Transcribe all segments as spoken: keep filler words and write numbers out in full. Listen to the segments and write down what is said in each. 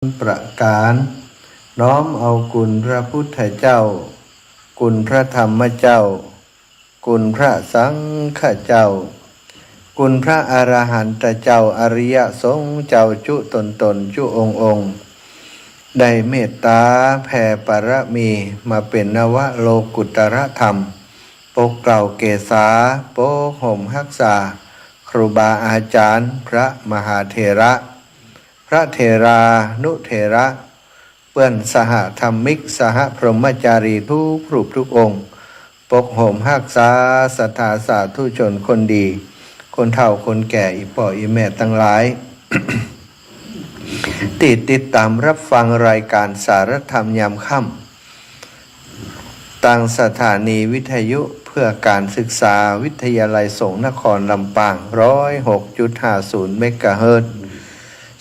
ประก๋าน น้อมเอาคุณพระพุทธเจ้า คุณพระธรรมเจ้า คุณพระสังฆเจ้า คุณพระอรหันตเจ้า อริยสงฆ์เจ้าจุ๊ต๋นๆ จุ๊องค์ๆ ได้เมตต๋าแผ่ปารมีมาเป๋นนวโลกุตตรธรรม ปกเกล้าเกษา ปกห่มฮักษา ครูบาอาจ๋ารย์ พระมหาเถระ พระเถรานุเถระ เปื้อนสหธรรมิก สหพรหมจารีทุกรูปทุกองค์ ปกห่มฮักษาศรัทธาสาธุชนคนดี คนเฒ่าคนแก่ อี่ป้ออี่แม่ตังหลาย ตี้ติดต๋ามฮับฟังรายก๋านสารธรรมยามค่ำ ตางสถานีวิทยุเพื่อก๋านศึกษาวิทยาลัยสงฆ์นครลำปาง ร้อยหกจุดห้าศูนย์ เมกะเฮิรตซ์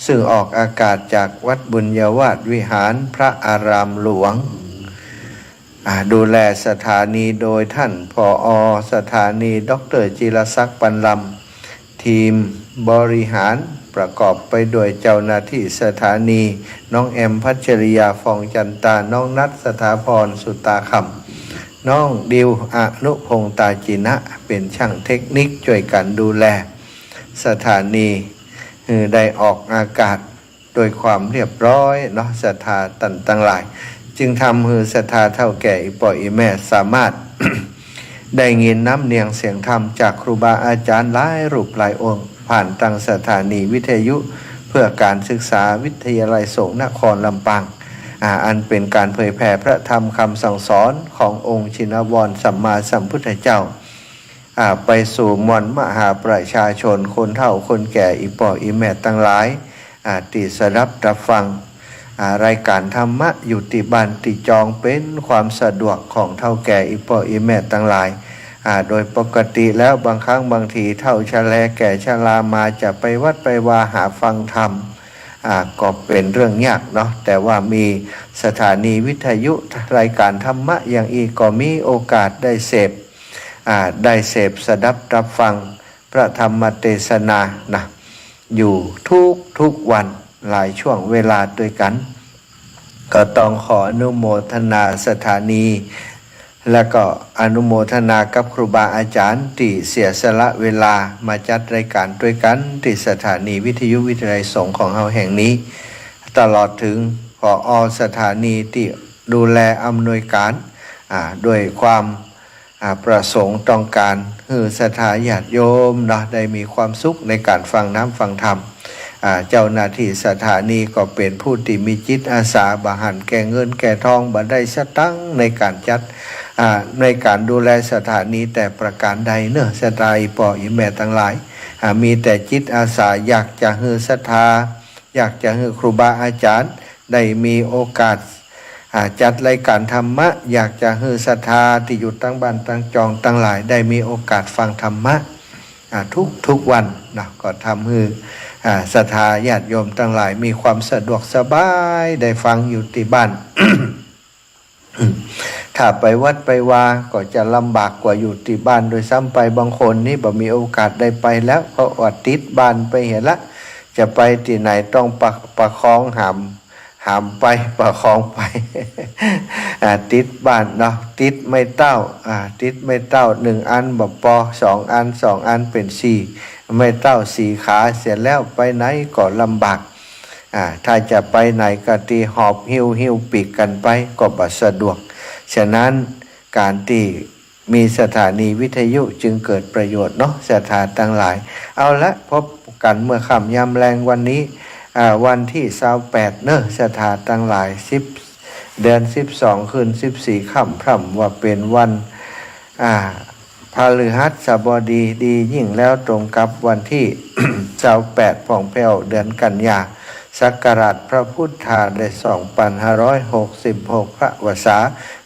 ซึ่งออกอากาศจากวัดบุญญาวาสวิหารพระอารามหลวง อ่า ดูแลสถานีโดยท่าน ผอ.สถานี ด็อกเตอร์ จิรศักดิ์ ปันลำ ทีมบริหารประกอบไปด้วยเจ้าหน้าที่สถานี น้องแอม พัชริยา ฟองจันตา น้องนัท สถาพร สุตาคำ น้องดิว อนุพงษ์ ตาจินะ เป๋นช่างเทคนิคจ้วยกั๋นดูแลสถานี หื้อได้ออกอากาศ โดยความเรียบร้อยเนาะ ศรัทธาต้านตังหลาย จึงทำหื้อศรัทธาเฒ่าแก่อี่ป้ออี่แม่สามารถ ได้ยินน้ำเนียงเสียงธรรมจากครูบาอาจ๋ารย์หลายรูปหลายองค์ ผ่านตางสถานีวิทยุเพื่อก๋านศึกษาวิทยาลัยสงฆ์นครลำปาง อ่า อันเป๋นก๋านเผยแผ่พระธรรมคำสั่งสอนขององค์ชินวรสัมมาสัมพุทธเจ้า อ่า ไปสู่มวลมหาประชาชน คนเฒ่าคนแก่ อี่ป้ออี่แม่ตังหลาย อ่า ตี้สดับฮับฟัง อ่า รายก๋านธรรมะอยู่ตี้บ้านตี้จอง เป๋นความสะดวกของเฒ่าแก่อี่ป้ออี่แม่ตังหลาย อ่า โดยปกติแล้วบางครั้งบางทีเฒ่าชะแลแก่ชรามาจะไปวัดไปวาหาฟังธรรม อ่า ก็เป๋นเรื่องยากเนาะ แต่ว่ามีสถานีวิทยุรายก๋านธรรมะอย่างอี้ก็มีโอกาสได้เสพ อ่า ได้เสพสดับฮับฟังพระธรรมเตสนานะ อยู่ทุกๆ วันหลายช่วงเวลาด้วยกั๋น ก็ต้องขออนุโมทนาสถานี และก็อนุโมทนากับครูบาอาจ๋ารย์ตี้เสียสละเวลามาจัดรายก๋านด้วยกั๋นตี้สถานีวิทยุวิทยาลัยสงฆ์ของเฮาแห่งนี้ ตลอดเถิง ผอ.สถานีตี้ดูแลอำนวยก๋าน อ่า ด้วยความ อ่า ประสงค์ต้องก๋านหื้อศรัทธาญาติโยมเนาะ ได้มีความสุขในก๋านฟังน้ำฟังธรรม อ่า เจ้าหน้าตี้สถานีก็เป๋นผู้ตี้มีจิตอาสา บ่หันแก่เงินแก่ทอง บ่ได้สตางค์ในก๋านจัด อ่า ในก๋านดูแลสถานีแต่ประก๋านใดเนาะ ศรัทธาอี่ป้ออี่แม่ตังหลาย อ่า มีแต่จิตอาสา อยากจะหื้อศรัทธา อยากจะหื้อครูบาอาจ๋ารย์ได้มีโอกาส อ่า จัดรายก๋านธรรมะ อยากจะหื้อศรัทธาตี้อยู่ตางบ้านตางจองตังหลายได้มีโอกาสฟังธรรมะ อ่า ทุกๆ วันเนาะ ก็ทำหื้อ อ่า ศรัทธาญาติโยมตังหลายมีความสะดวกสบายได้ฟังอยู่ตี้บ้าน ถ้าไปวัดไปวาก็จะลำบากกว่าอยู่ตี้บ้านด้วยซ้ำไป บางคนนี่บ่มีโอกาสได้ไปแล้ว เพราะว่าติดบ้านไปเหียละ จะไปตี้ไหนต้องประ ประคองหาม หามไป ประคองไป อ่า ติดบ้านเนาะ ติดไม้เต๊า อ่า ติดไม้เต๊าหนึ่งอันบ่ปอ สองอัน สองอันเป๋นสี่ ไม้เต๊าสี่ขาเสียแล้ว ไปไหนก็ลำบาก อ่า ถ้าจะไปไหนก็ตี้หอบหิ้ว หิ้วปีกกั๋นไปก็บ่สะดวก ฉะนั้นก๋านตี้มีสถานีวิทยุจึงเกิดประโยชน์เนาะ ศรัทธาตังหลาย เอาละ พบกั๋นเมื่อค่ำยามแลงวันนี้ อ่า วันตี้ซาวแปดเนาะ ศรัทธาตังหลาย สิบ เดือนสิบสอง คืนสิบสี่ค่ำ พร่ำว่าเป๋นวัน อ่า พฤหัสบดี ดียิ่งแล้วตรงกับวันตี้ ซาวแปด ผ่องแผ้ว เดือนกันยา ศักราชพระพุทธาได้สองปันห้าร้อยหกสิบหก พระวสา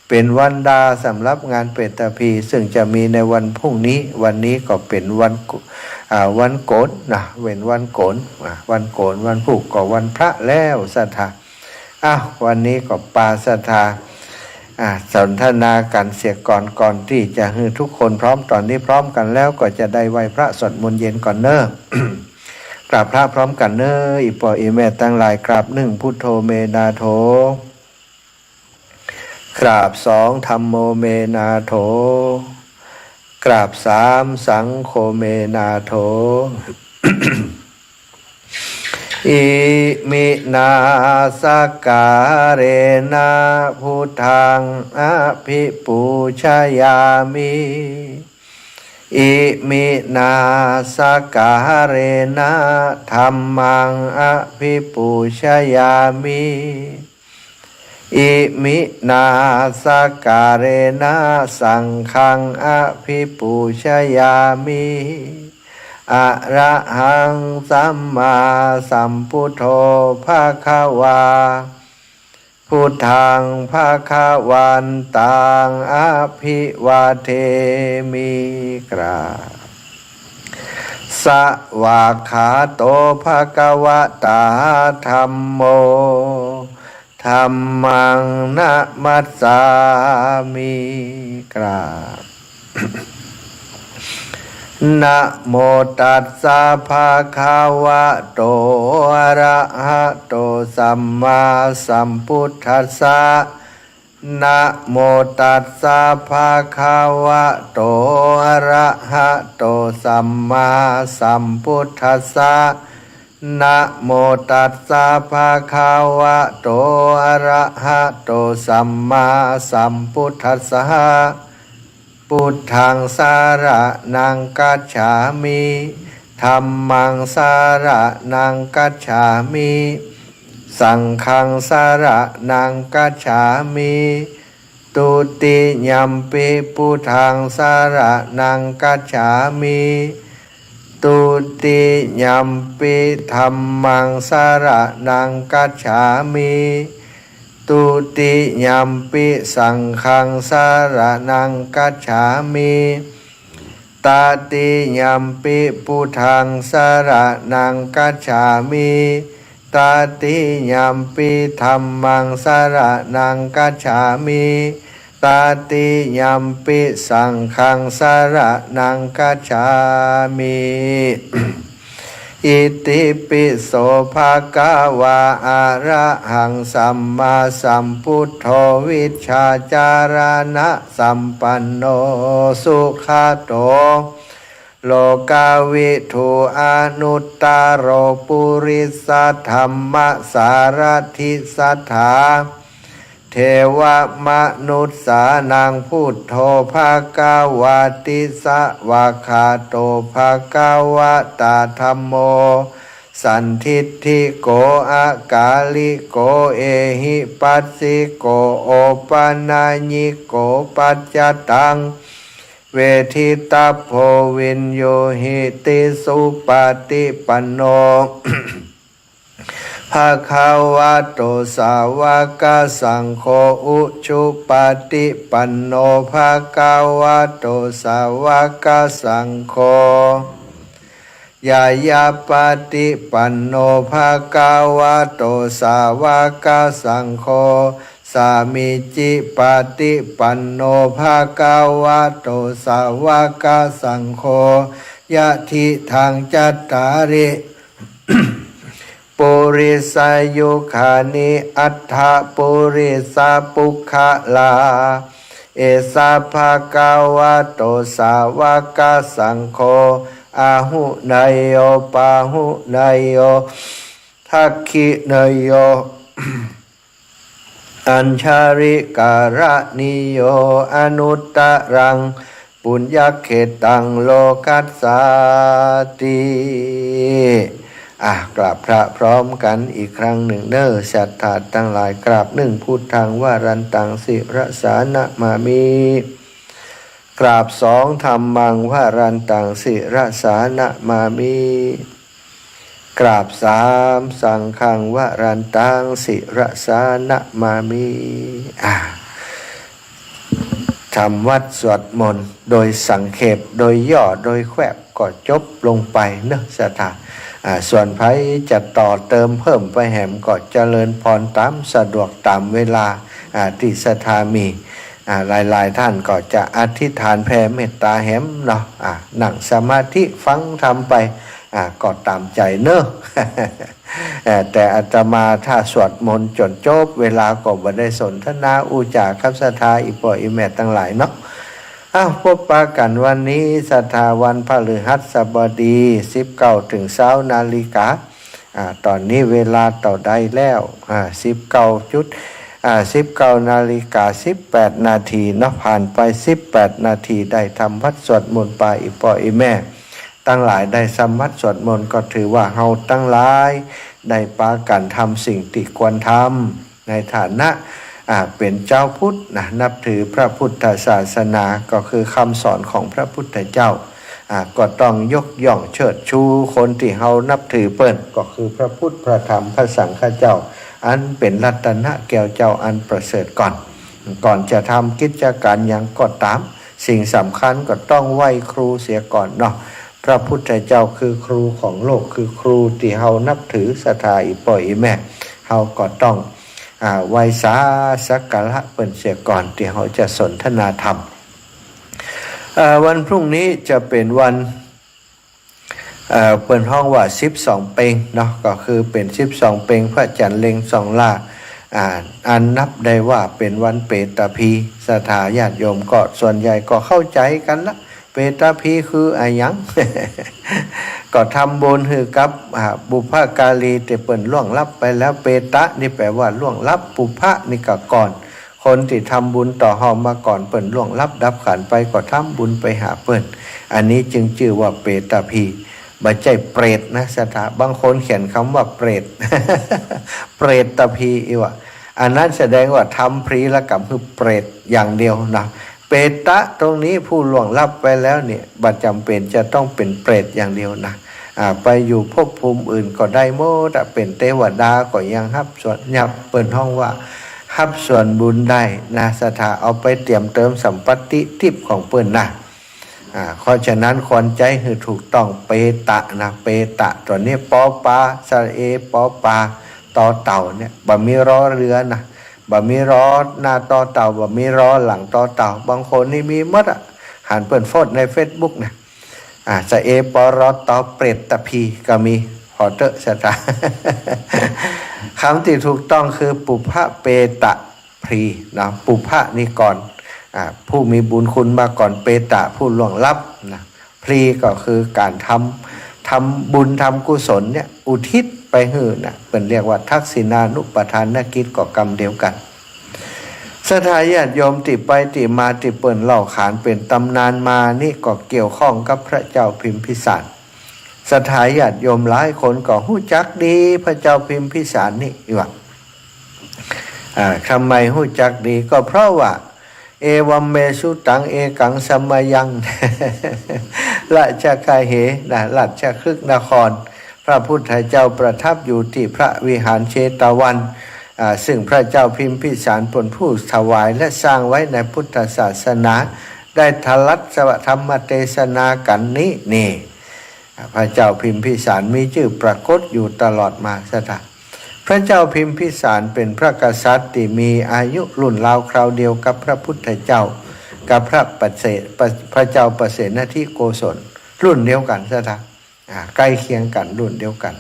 เป๋นวันดาสำหรับงานเปตพิธี ซึ่งจะมีในวันพรุ่งนี้ วันนี้ก็เป๋นวันกุ อ่า วันโก๋นนะ เป๋นวันโก๋น อ่า วันโก๋น วันพูกก็วันพระแล้วศรัทธา อ้าว วันนี้ก็ปาศรัทธา อ่า สนทนากั๋นเสียก่อน ก่อนตี้จะหื้อทุกคนพร้อม ต๋อนนี้พร้อมกั๋นแล้วก็จะได้ไหว้พระสวดมนต์เย็นก่อนเนาะ พ กราบพระพร้อมกั๋นเน่อ อี่ป้ออี่แม่ตังหลาย กราบนึ่ง พุทโธเมนาโถ กราบสอง ธัมโมเมนาโถ กราบสาม สังโฆเมนาโถ อิมินาสะกาเรนะ พุทธังอะภิปูชยามิ อิมินาสะกาเรนะ ธัมมังอะภิปูชยามิ อิมินาสะกาเรนะ สังฆังอะภิปูชยามิ อะระหังสัมมาสัมพุทโธภะคะวา พุทธังภะคะวันตังอะภิวาเทมิ กราบ สวากขาโตภะคะวะตา ธัมโม ธัมมังนะมัสสามิ กราบ นะโมตัสสะภะคะวะโต อะระหะโต สัมมาสัมพุทธัสสะ นะโมตัสสะภะคะวะโต อะระหะโต สัมมาสัมพุทธัสสะ นะโมตัสสะภะคะวะโต อะระหะโต สัมมาสัมพุทธัสสะ พุทธังสะระณังกัจฉามิ ธัมมังสะระณังกัจฉามิ สังฆังสะระณังกัจฉามิ ทุติยัมปิพุทธังสะระณังกัจฉามิ ทุติยัมปิธัมมังสะระณังกัจฉามิ ทุติยัมปิสังฆังสะระณังกัจฉามิ ตติยัมปิพุทธังสะระณังกัจฉามิ ตติยัมปิธัมมังสะระณังกัจฉามิ ตติยัมปิสังฆังสะระณังกัจฉามิ อิติปิโสภะคะวา อะระหังสัมมาสัมพุทโธ วิชชาจารณะสัมปันโน สุขะโต โลกะวิทู อนุตตะโร ปุริสะธัมมะสารถิสัตถา เทวะมนุสสานัง พุทโธภะคะวาติ สวากขาโตภะคะวะตา ธัมโม สันทิฏฐิโก อะกาลิโก เอหิปัสสิโก โอปะนะญิโก ปัจจตัง เวทิตัพโพ วิญญูหิติ สุปะติปันโน ภะคะวะโต สาวะกะสังโฆ อุจุปะติปันโน ภะคะวะโต สาวะกะสังโฆ ญาญาปะติปันโน ภะคะวะโต สาวะกะสังโฆ สามีจิปะติปันโน ภะคะวะโต สาวะกะสังโฆ ยะถิตัง จัตตาริ ปุริสายุคานิ อัตถะปุริสะปุคคละ เอสะภะคะวะโต สาวะกะสังโฆ อาหุเนยโย ปาหุเนยโย ทักขิเนยโย อัญชลิกะระณีโย อนุตตะรัง ปุญญะเขตัง โลกัสสาติ อ่ะ กราบพระพร้อมกั๋นอีกครั้งนึ่งเน่อ ศรัทธาตังหลาย กราบนึ่ง พุทธังวะรันตัง ศิรสานะมามิ กราบสอง ธัมมังวะรันตัง ศิรสานะมามิ กราบสาม สังฆังวะรันตัง ศิรสานะมามิ อ่ะ ทำวัตรสวดมนต์โดยสังเขป โดยย่อ โดยแควบ ก็จบลงไปเน่อ ศรัทธา อ่า ส่วนใผจะต่อเติมเพิ่มไปแหมก็เจริญพรต๋ามสะดวกต๋ามเวลา อ่า ตี้ศรัทธามี อ่า หลายๆ ท่านก็จะอธิษฐานแผ่เมตต๋าแหมเนาะ อ่า นั่งสมาธิฟังธรรมไป อ่า ก็ต๋ามใจ๋เนาะ เอ่อ แต่อาตมาถ้าสวดมนต์จ๋นจบ เวลาก็บ่ได้สนทนาอู้จ๋ากับศรัทธาอี่ป้ออี่แม่ตังหลายเนาะ อ้าว ปบปะกั๋นวันนี้ศรัทธาวันพฤหัสบดี สิบเก้าเถิงซาวนาฬิกา อ่า ต๋อนนี้เวลาเต้าใดแล้ว อ่า สิบเก้าจุด อ่า สิบเก้านาฬิกาสิบแปดนาทีเนาะ ผ่านไปสิบแปดนาที ได้ทำวัตรสวดมนต์ปาอี่ป้ออี่แม่ตังหลาย ได้ทำวัตรสวดมนต์ ก็ถือว่าเฮาตังหลายได้ปากั๋นทำสิ่งตี้ควรทำ ในฐานะ อ่า เป๋นจาวพุทธนะ นับถือพระพุทธศาสนา ก็คือคำสอนของพระพุทธเจ้า อ่า ก็ต้องยกย่องเชิดชูคนตี้เฮานับถือเปิ้น ก็คือพระพุทธ พระธรรม พระสังฆเจ้า อันเป๋นรัตนะแก้วเจ้าอันประเสริฐก่อน ก่อนจะทำกิจก๋านหยังก็ต๋าม สิ่งสำคัญก็ต้องไหว้ครูเสียก่อนเนาะ พระพุทธเจ้าคือครูของโลก คือครูตี้เฮานับถือศรัทธาอี่ป้ออี่แม่ เฮาก็ต้อง อ่า ไหว้สาสักการะเปิ้นเสียก่อน ตี้เฮาจะสนทนาธรรม เอ่อ วันพรุ่งนี้จะเป๋นวัน เอ่อ เปิ้นฮ้องว่าสิบสองเป็งเนาะ ก็คือเป๋นสิบสองเป็งพระจั๋นทร์เล็งสองหล้า อ่า อันนับได้ว่าเป๋นวันเปตพี ศรัทธาญาติโยมก็ส่วนใหญ่ก็เข้าใจ๋กั๋นละ เปตพีคืออะหยัง ก็ทำบุญหื้อกับ อ่า บุพการีตี้เปิ้นล่วงลับไปแล้ว เปตะนี่แปลว่าล่วงลับ ปุพพะนี่ก็ก่อน คนตี้ทำบุญต่อเฮามาก่อน เปิ้นล่วงลับดับขันธ์ไป ก็ทำบุญไปหาเปิ้น อันนี้จึงจื้อว่าเปตพี บ่ใจ้เปรตนะศรัทธา บางคนเขียนกำว่าเปรต เปรตพีอีกว่า อันนั้นแสดงว่าทำพลีละกำหื้อเปรตอย่างเดียวนะ เปตะตรงนี้ผู้ล่วงลับไปแล้วเนี่ย บ่จ๋ำเป๋นจะต้องเป๋นเปรตอย่างเดียวนะ อ่า ไปอยู่ภพภูมิอื่นก็ได้หมดอะ เป๋นเตวดาก็ยังฮับส่วน ยังเปิ้นฮ้องว่าฮับส่วนบุญได้นะศรัทธา เอาไปเตรียมเติมสัมปัตติทิพย์ของเปิ้นนะ อ่า เพราะฉะนั้นควรใจ๊หื้อถูกต้อง เปตะนะ เปตะ ต๋อนนี้ ปอปา สระเอ ปอปา ตอเต่าเนี่ย บ่มีรอเรือนะ บ่มีรอหน้าตอเต่า บ่มีรอหลังตอเต่า บางคนนี่มีหมดอะ หันเปิ้นโพสต์ในเฟซบุ๊กนะ อ่า สระเอ ปอรอตอ เปรตพี ก็มี ขอเต๊อะศรัทธา กำตี้ถูกต้องคือปุพพะเปตะพลีเนาะ ปุพพะนี่ก่อน อ่า ผู้มีบุญคุณมาก่อน เปตะ ผู้ล่วงลับนะ พลีก็คือก๋านทำ ทำบุญทำกุศลเนี่ย อุทิศไปหื้อนะ เปิ้นเรียกว่าทักษิณานุปทานกิจ ก็กำเดียวกั๋น ศรัทธาญาติโยม ตี้ไปตี้มาตี้เปิ้นเล่าขานเป๋นต๋ำนานมานี่ก็เกี่ยวข้องกับพระเจ้าพิมพิสาร ศรัทธาญาติโยมหลายคนก็ฮู้จักดีพระเจ้าพิมพิสารนี่ว่า อ่า ทำไมฮู้จักดี ก็เพราะว่า เอวัมเมสุตัง เอกังสมยัง ราชคฤห์นะ ราชคฤห์นคร พระพุทธเจ้าประทับอยู่ตี้พระวิหารเชตวัน อ่า ซึ่งพระเจ้าพิมพิสารเป๋นผู้ถวายและสร้างไว้ในพุทธศาสนา ได้ตรัสพระธรรมเตสนากั๋นนี้นี่ อ่า พระเจ้าพิมพิสารมีจื้อปรากฏอยู่ตลอดมา ศรัทธา พระเจ้าพิมพิสารเป๋นพระกษัตริย์ตี้มีอายุรุ่นราวคราวเดียวกับพระพุทธเจ้า กับพระประเส พระ พระเจ้าประเสนทิโกศล รุ่นเดียวกั๋น ศรัทธา อ่า ใก้เคียงกั๋น รุ่นเดียวกั๋น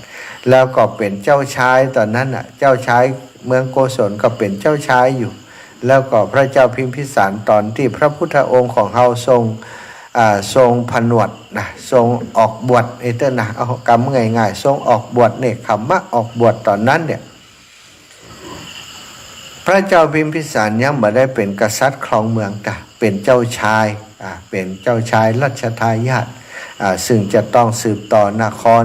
แล้วก็เป๋นเจ้าชายต๋อนนั้นน่ะ เจ้าชายเมืองโกศลก็เป๋นเจ้าชายอยู่ แล้วก็พระเจ้าพิมพิสารต๋อนตี้พระพุทธองค์ของเฮาทรง อ่า ทรงผนวดนะ ทรงออกบวช เออ เต๊อะนะ เอากำง่ายๆ ทรงออกบวชเณกขัมมะ ออกบวชต๋อนนั้นเนี่ย พระเจ้าพิมพิสารยังบ่ได้เป๋นกษัตริย์ครองเมือง แต่เป๋นเจ้าชาย อ่า เป๋นเจ้าชายรัชทายาท อ่า ซึ่งจะต้องสืบต่อนคร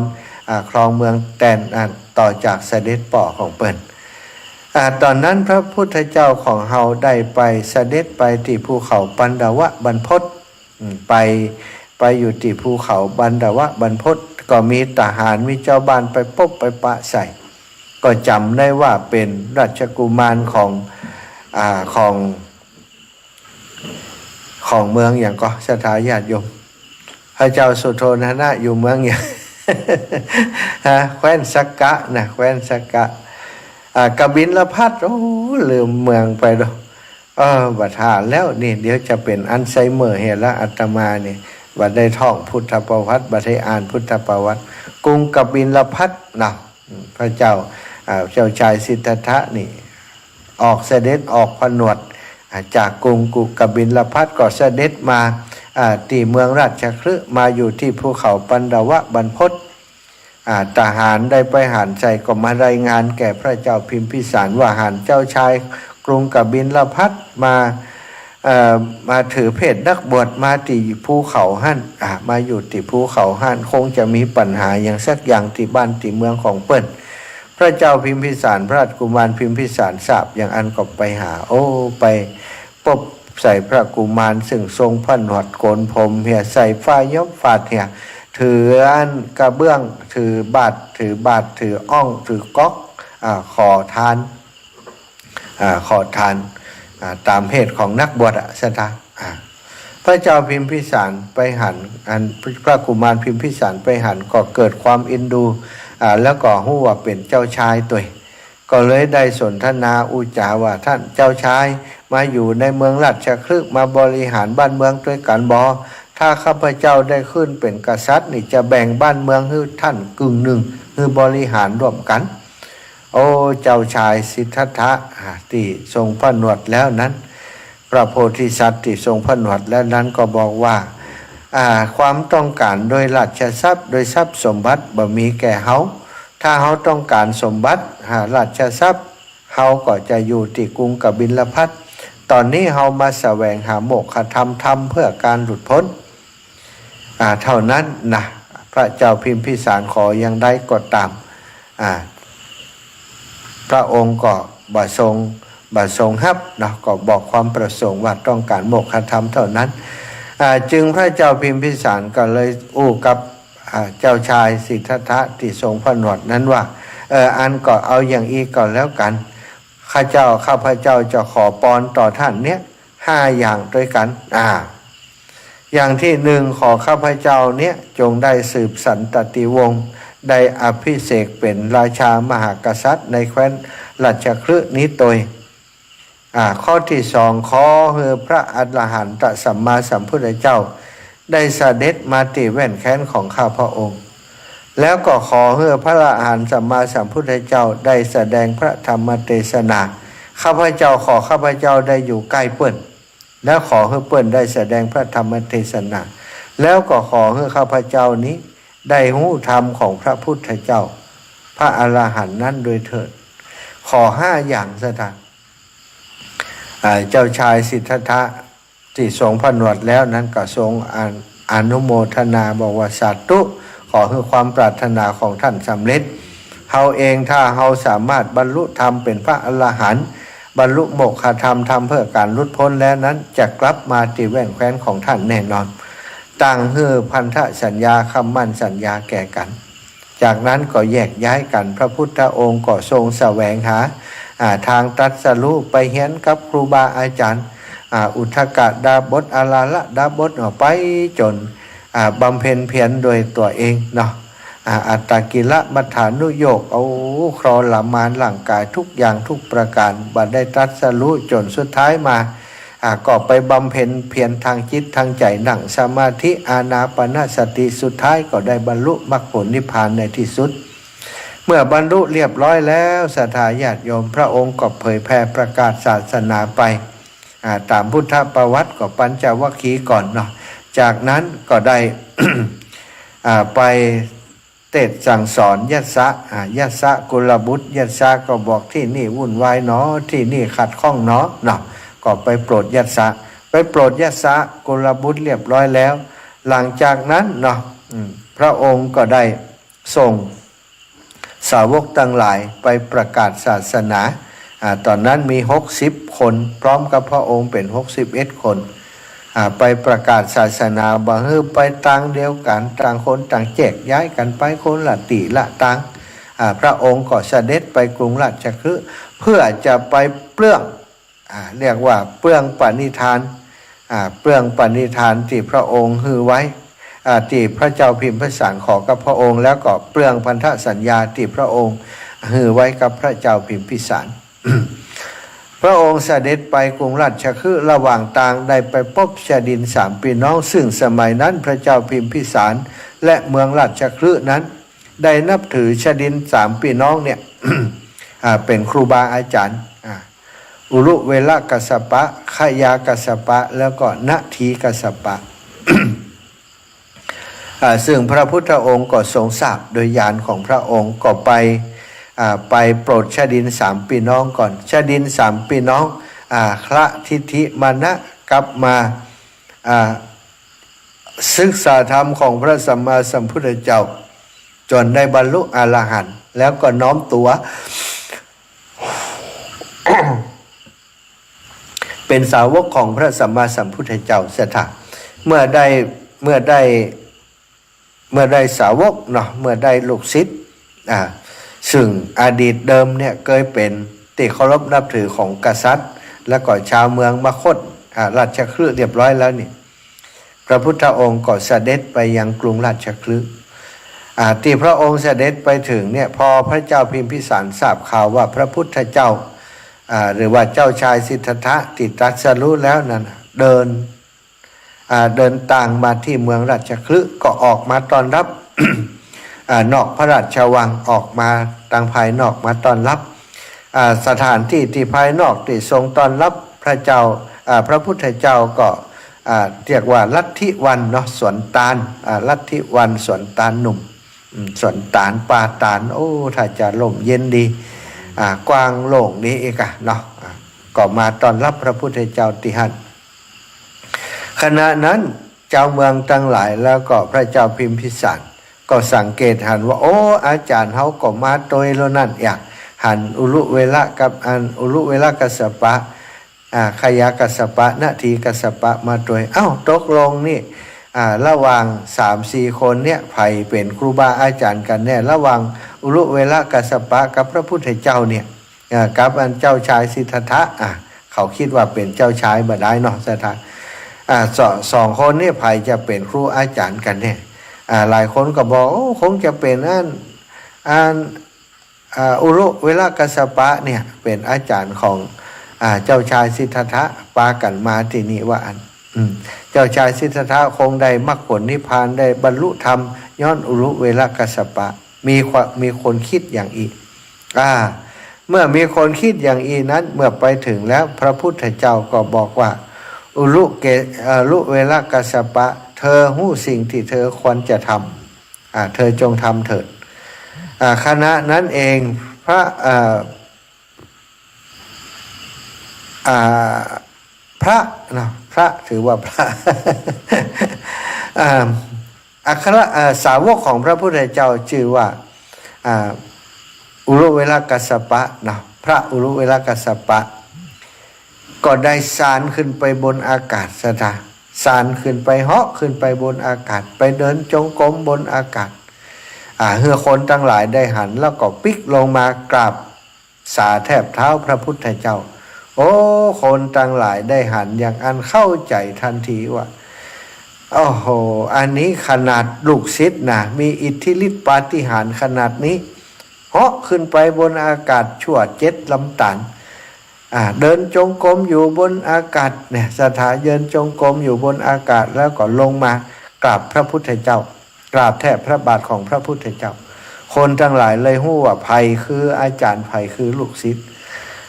อ่า ครองเมืองแตน อ่า ต่อจากเสด็จป้อของเปิ้น อ่า ต๋อนนั้นพระพุทธเจ้าของเฮาได้ไปเสด็จไปตี้ภูเขาปันดวะบรรพต อืม ไป ไปอยู่ตี้ภูเขาปันดวะบรรพต ก็มีทหาร มีจาวบ้านไปปบไปปะใส่ ก็จ๋ำได้ว่าเป๋นราชกุมารของ อ่า ของ ของเมืองหยังก่อ ศรัทธาญาติโยม พระเจ้าสุโธทนะอยู่เมืองหยัง ฮะ แคว้นสักกะนะ แคว้นสักกะ อ่า กบิลพัสดุ์ โอ้ ลืมเมืองไปแล้ว เออ บ่ถามแล้วนี่ เดี๋ยวจะเป๋นอัลไซเมอร์เหียละ อาตมานี่ บ่ได้ท่องพุทธประวัติ บ่ได้อ่านพุทธประวัติ กรุงกบิลพัสดุ์นะ พระเจ้า อ่า เจ้าชายสิทธัตถะนี่ ออกเสด็จออกผนวด อ่า จากกรุงกุกบิลพัสดุ์ก็เสด็จมา อ่า ตี้เมืองราชคฤห์ มาอยู่ตี้ภูเขาปันดวะบรรพต อ่า ทหารได้ไปหันใส่ก็มารายงานแก่พระเจ้าพิมพิสารว่าหันเจ้าชายกรุงกบิลพัสดุ์มา เอ่อ มาถือเพศนักบวชมาตี้ภูเขาหั้น อ่า มาอยู่ตี้ภูเขาหั้น คงจะมีปัญหาอย่างสักอย่างตี้บ้านตี้เมืองของเปิ้น พระเจ้าพิมพิสาร พระราชกุมารพิมพิสารทราบอย่างอั้นก็ไปหา โอ้ ไปปบใส่พระกุมารซึ่งทรงผนวดโกนผมเหีย ใส่ฝ้ายย้อมฝาดเหีย ถืออันกระเบื้อง ถือบาตร ถือบาตร ถืออ้อง ถือก๊อก อ่า ขอทาน อ่า ขอทาน อ่า ต๋ามเพศของนักบวชอะ ศรัทธา อ่า พระเจ้าพิมพิสารไปหัน อันพระกุมารพิมพิสารไปหันก็เกิดความเอ็นดู อ่า แล้วก็ฮู้ว่าเป๋นเจ้าชายตวย ก็เลยได้สนทนาอู้จ๋าว่า ท่านเจ้าชายมาอยู่ในเมืองราชคฤห์ มาบริหารบ้านเมืองตวยกั๋นบ่ ถ้าข้าพเจ้าได้ขึ้นเป๋นกษัตริย์นี่ จะแบ่งบ้านเมืองหื้อท่านกึ่งนึ่ง หื้อบริหารร่วมกั๋น โอ้ เจ้าชายสิทธัตถะ อ่า ตี้ทรงผนวดแล้วนั้น พระโพธิสัตว์ตี้ทรงผนวดแล้วนั้นก็บอกว่า อ่า ความต้องก๋านโดยราชทรัพย์ โดยทรัพย์สมบัติบ่มีแก่เฮา ถ้าเฮาต้องก๋านสมบัติ อ่า ราชทรัพย์ เฮาก็จะอยู่ตี้กรุงกบิลพัสดุ์ ต๋อนนี้เฮามาแสวงหาโมกขธรรม ธรรมเพื่อการหลุดพ้น อ่า เท่านั้นนะ พระเจ้าพิมพิสารขออย่างใดก็ต๋าม อ่า พระองค์ก็บ่ทรง บ่ทรงฮับเนาะ ก็บอกความประสงค์ว่าต้องก๋านโมกขธรรมเท่านั้น อ่า จึงพระเจ้าพิมพิสารก็เลยอู้กับ อ่า เจ้าชายสิทธัตถะตี้ทรงผนวดนั้นว่า เออ อันก็เอาอย่างอี้ก็แล้วกั๋น ข้าเจ้า ข้าพเจ้าจะขอปอนต่อท่านเนี้ยห้าอย่างตวยกั๋น อ่า อย่างตี้นึ่ง ขอข้าพเจ้าเนี้ยจงได้สืบสันตติวงศ์ ได้อภิเษกเป๋นราชามหากษัตริย์ในแคว้นราชคฤห์นี้ตวย อ่า ข้อตี้สอง ขอหื้อพระอรหันตสัมมาสัมพุทธเจ้า ได้เสด็จมาตี้แว่นแคว้นของข้าพระองค์ แล้วก็ขอหื้อพระอรหันตสัมมาสัมพุทธเจ้าได้แสดงพระธรรมเทศนา ข้าพเจ้าขอข้าพเจ้าได้อยู่ใก้เปิ้น แล้วขอหื้อเปิ้นได้แสดงพระธรรมเทศนา แล้วก็ขอหื้อข้าพเจ้านี้ได้ฮู้ธรรมของพระพุทธเจ้า พระอรหันต์นั้นด้วยเถิด ขอห้าอย่าง ศรัทธา อ่า เจ้าชายสิทธัตถะตี้ทรงผนวดแล้วนั้นก็ทรงอนุ อนุโมทนาบอกว่า สาธุ ขอหื้อความปรารถนาของท่านสำเร็จ เฮาเองถ้าเฮาสามารถบรรลุธรรมเป๋นพระอรหันต์ บรรลุโมกขธรรม ธรรมเพื่อการหลุดพ้นแล้วนั้น จะกลับมาตี้แว่นแคว้นของท่านแน่นอน ต่างหื้อพันธสัญญา คำมั่นสัญญาแก่กั๋น จากนั้นก็แยกย้ายกั๋น พระพุทธองค์ก็ทรงแสวงหา อ่า ทางตรัสรู้ ไปเฮียนกับครูบาอาจารย์ อ่า อุทกดาบท อาราละดาบท เอาไปจน อ่า บำเพ็ญเพียรโดยตั๋วเองเนาะ อ่า อัตตกิลมัฏฐานุโยค เอาทรมานร่างกายทุกอย่างทุกประการ บ่ได้ตรัสรู้ จนสุดท้ายมา อ่า ก็ไปบำเพ็ญเพียรทางจิตทางใจ๋ นั่งสมาธิ อานาปานสติ สุดท้ายก็ได้บรรลุมรรคผลนิพพานในที่สุด เมื่อบรรลุเรียบร้อยแล้ว ศรัทธาญาติโยม พระองค์ก็เผยแผ่ประกาศศาสนาไป อ่า ต๋ามพุทธประวัติก็ปัญจวัคคีย์ก่อนเนาะ จากนั้นก็ได้ อ่า ไปเทศน์สั่งสอนยัสสะ อ่า ยัสสะกุลบุตร ยัสสะก็บอก ตี้นี่วุ่นวายหนอ ตี้นี่ขัดข้องหนอเนาะ ก็ไปโปรดยัสสะ ไปโปรดยัสสะกุลบุตรเรียบร้อยแล้ว หลังจากนั้นเนาะ อืม พระองค์ก็ได้ส่งสาวกตังหลายไปประกาศศาสนา อ่า ต๋อนนั้นมีหกสิบคน พร้อมกับพระองค์เป๋นหกสิบเอ็ดคน อ่า ไปประกาศศาสนา บ่หื้อไปตางเดียวกั๋น ต่างคนต่างแยกย้ายกั๋นไปคนละตี้ละตาง อ่า พระองค์ก็เสด็จไปกรุงราชคฤห์ เพื่อจะไปเปลื้อง อ่า เรียกว่าเปลื้องปณิธาน อ่า เปลื้องปณิธานตี้พระองค์หื้อไว้ อ่า ตี้พระเจ้าพิมพิสารขอกับพระองค์ แล้วก็เปลื้องพันธสัญญาตี้พระองค์หื้อไว้กับพระเจ้าพิมพิสาร พระองค์เสด็จไปกรุงราชคฤห์ ระหว่างตางได้ไปพบชาดินสามพี่น้อง ซึ่งสมัยนั้นพระเจ้าพิมพิสารและเมืองราชคฤห์นั้นได้นับถือชาดินสามพี่น้องเนี่ย อ่า เป็นครูบาอาจารย์ อ่า อุรุเวลกัสสปะ ขยากัสสปะ แล้วก็นทีกัสสปะ อ่า ซึ่งพระพุทธองค์ก็ทรงทราบโดยญาณของพระองค์ ก็ไป อ่า ไปโปรดชาดินสามพี่น้องก่อน ชาดินสามพี่น้อง อ่า คละทิฏฐิมานะ กลับมา อ่า ศึกษาธรรมของพระสัมมาสัมพุทธเจ้า จนได้บรรลุอรหันต์ แล้วก็น้อมตัว เป็นสาวกของพระสัมมาสัมพุทธเจ้า ศรัทธา เมื่อได้ เมื่อได้ เมื่อได้สาวกเนาะ เมื่อได้ลูกศิษย์ อ่า ซึ่งอดีตเดิมเนี่ยเคยเป็นตี้เคารพนับถือของกษัตริย์ แล้วก็ชาวเมืองมคธ อ่า ราชคฤห์เรียบร้อยแล้วนี่ พระพุทธองค์ก็เสด็จไปยังกรุงราชคฤห์ อ่า ตี้พระองค์เสด็จไปถึงเนี่ย พอพระเจ้าพิมพิสารทราบข่าวว่าพระพุทธเจ้า อ่า หรือว่าเจ้าชายสิทธัตถะตี้ตรัสรู้แล้วนั้น เดิน อ่า เดินตางมาตี้เมืองราชคฤห์ ก็ออกมาต้อนรับ อ่า นอกพระราชวัง ออกมาตางภายนอกมาต้อนรับ อ่า สถานตี้ตี้ภายนอกตี้ทรงต้อนรับพระเจ้า อ่า พระพุทธเจ้าก็ อ่า เรียกว่าลัทธิวันเนาะ สวนตาล อ่า ลัทธิวันสวนตาลหนุ่ม อืม สวนตาลป่าตาล โอ้ ถ้าจะร่มเย็นดี อ่า กว้างโล่งดีอีกอะเนาะ อ่า ก็มาต้อนรับพระพุทธเจ้าตี้หั้น ขณะนั้นชาวเมืองตังหลายแล้วก็พระเจ้าพิมพิสารก็สังเกตหันว่า โอ้ อาจ๋ารย์เฮาก็มาตวยแล้วนั่น อยากหันอุรุเวละกับอันอุรุเวละกัสสปะ อ่า ขยากัสสปะ นทีกัสสปะมาตวย เอ้า ตกลงนี่ อ่า ระหว่างสามสี่คนเนี่ย ใผเป๋นครูบาอาจ๋ารย์กั๋นแน่ ระหว่างอุรุเวละกัสสปะกับพระพุทธเจ้าเนี่ย อ่า กับอันเจ้าชายสิทธัตถะ อ่า เขากึ๊ดว่าเป๋นเจ้าชายบ่ดายเนาะ ศรัทธา อ่า สอง สองคนนี่ใผจะเป๋นครูอาจ๋ารย์กั๋นแน่ อ่า หลายคนก็บอก โอ้ คงจะเป๋นอัน อัน อ่า อุรุเวละกัสสปะเนี่ยเป๋นอาจ๋ารย์ของ อ่า เจ้าชายสิทธัตถะ ปากั๋นมาตี้นี่ว่าอั้น อืม เจ้าชายสิทธัตถะคงได้มรรคผลนิพพาน ได้บรรลุธรรมย้อนอุรุเวละกัสสปะ มีความ มีคนกึ๊ดอย่างอี้ อ่า เมื่อมีคนกึ๊ดอย่างอี้นั้น เมื่อไปถึงแล้วพระพุทธเจ้าก็บอกว่า อุรุเก อุรุเวละกัสสปะ เธอฮู้สิ่งตี้เธอควรจะทำ อ่า เธอจงทำเถิด อ่า ขณะนั้นเองพระ อ่า อ่า พระเนาะ พระ ถือว่าพระ อ่า อัคร อ่า สาวกของพระพุทธเจ้าจื้อว่า อ่า อุรุเวละกัสสปะเนาะ พระอุรุเวละกัสสปะ ก็ได้สานขึ้นไปบนอากาศ ศรัทธา สานขึ้นไป เหาะขึ้นไปบนอากาศ ไปเดินจงกรมบนอากาศ อ่า หื้อคนตังหลายได้หัน แล้วก็ปิ๊กลงมากราบสาแทบเท้าพระพุทธเจ้า โอ้ คนตังหลายได้หันอย่างอั้นเข้าใจ๋ตันทีว่า โอ้โห อันนี้ขนาดลูกศิษย์นะ มีอิทธิฤทธิปาฏิหาริย์ขนาดนี้ เหาะขึ้นไปบนอากาศชั่วเจ็ดลำต๋าน อ่า เดินจงกรมอยู่บนอากาศเนี่ย ศรัทธา เดินจงกรมอยู่บนอากาศ แล้วก็ลงมากราบพระพุทธเจ้า กราบแทบพระบาทของพระพุทธเจ้า คนตังหลายเลยฮู้ว่าใผคืออาจ๋ารย์ ใผคือลูกศิษย์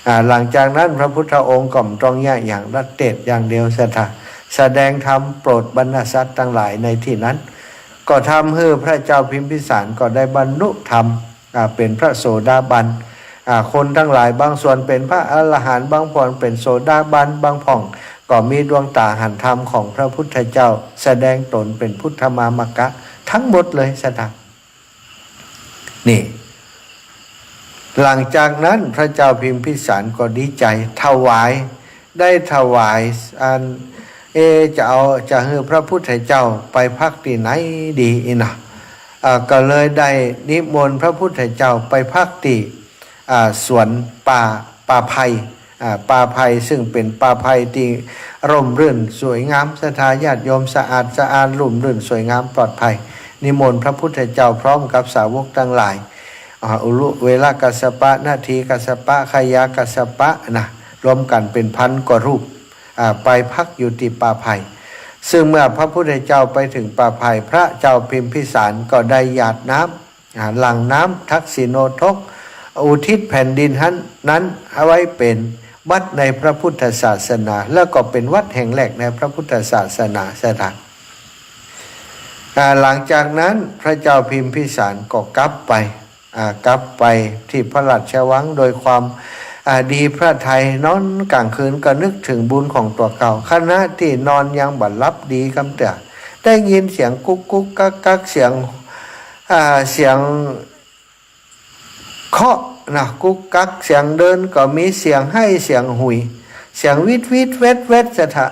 อ่า หลังจากนั้นพระพุทธองค์ก็บ่ต้องเยียะหยัง ละเตศน์อย่างเดียว ศรัทธา แสดงธรรมโปรดบรรดาสัตว์ตังหลายในตี้นั้น ก็ทำหื้อพระเจ้าพิมพิสารก็ได้บรรลุธรรม อ่า เป๋นพระโสดาบัน อ่า คนตังหลายบางส่วนเป๋นพระอรหันต์ บางพ่องเป๋นโสดาบัน บางพ่องก็มีดวงต๋าหันธรรมของพระพุทธเจ้า แสดงต๋นเป๋นพุทธมามกะ ตึงหมดเลย ศรัทธา นี่ หลังจากนั้นพระเจ้าพิมพิสารก็ดีใจ๋ ถวาย ได้ถวายอัน เอ จะเอา จะหื้อพระพุทธเจ้าไปพักตี้ไหนดีอี้เนาะ อ่า ก็เลยได้นิมนต์พระพุทธเจ้าไปพักตี้ อ่า สวนป่า ป่าไพร อ่า ป่าไพร ซึ่งเป๋นป่าไพรตี้ร่มรื่นสวยงาม ศรัทธาญาติโยม สะอาดสะอ้าน ร่มรื่นสวยงามปลอดภัย นิมนต์พระพุทธเจ้าพร้อมกับสาวกตังหลาย อ่า อุรุเวละกัสสปะ นทีกัสสปะ ขยากัสสปะนะ รวมกั๋นเป๋นพันกว่ารูป อ่า ไปพักอยู่ตี้ป่าไผ่ ซึ่งเมื่อพระพุทธเจ้าไปเถิงป่าไผ่ พระเจ้าพิมพิสารก็ได้หยาดน้ำ อ่า หลั่งน้ำทักษิโณทก อุทิศแผ่นดินหั้น นั้นเอาไว้เป๋นวัดในพระพุทธศาสนา แล้วก็เป๋นวัดแห่งแรกในพระพุทธศาสนา ศรัทธา อ่า หลังจากนั้นพระเจ้าพิมพิสารก็กลับไป อ่า กลับไปตี้พระราชวังโดยความ อ่า ดีพระทัย นอนก๋างคืนก็นึกเถิงบุญของตั๋วเก่า ขณะตี้นอนยังบ่หลับดีกำเตื้อ ได้ยินเสียงกุ๊กกุ๊กกั๊กกั๊ก เสียง อ่า เสียง เคาะนะ กุ๊กกั๊ก เสียงเดินก็มี เสียงไห้ เสียงหุย เสียงวิดวิดแวดแวด ศรัทธา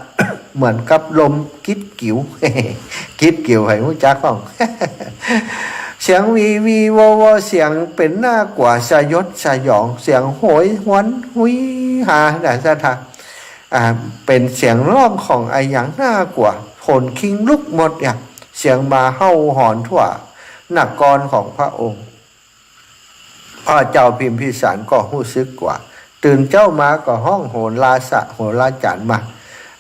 เหมือนกับลมกิดกิ๋ว กิดกิ๋ว ใผฮู้จักบ้าง เสียงวีวีวอวอ เสียงเป๋นน่ากลัวสยดสยอง เสียงโหยหวนหุยหานะ ศรัทธา อ่า เป๋นเสียงฮ้องของอะหยังน่ากลัว ขนคิงลุกหมดเนี่ย เสียงหมาเห่าหอนทั่วนครของพระองค์ พระเจ้าพิมพิสารก็ฮู้สึกกลัว ตื่นเจ๊ามาก็ฮ้องโหราศาสตร์ โหราจ๋ารย์มา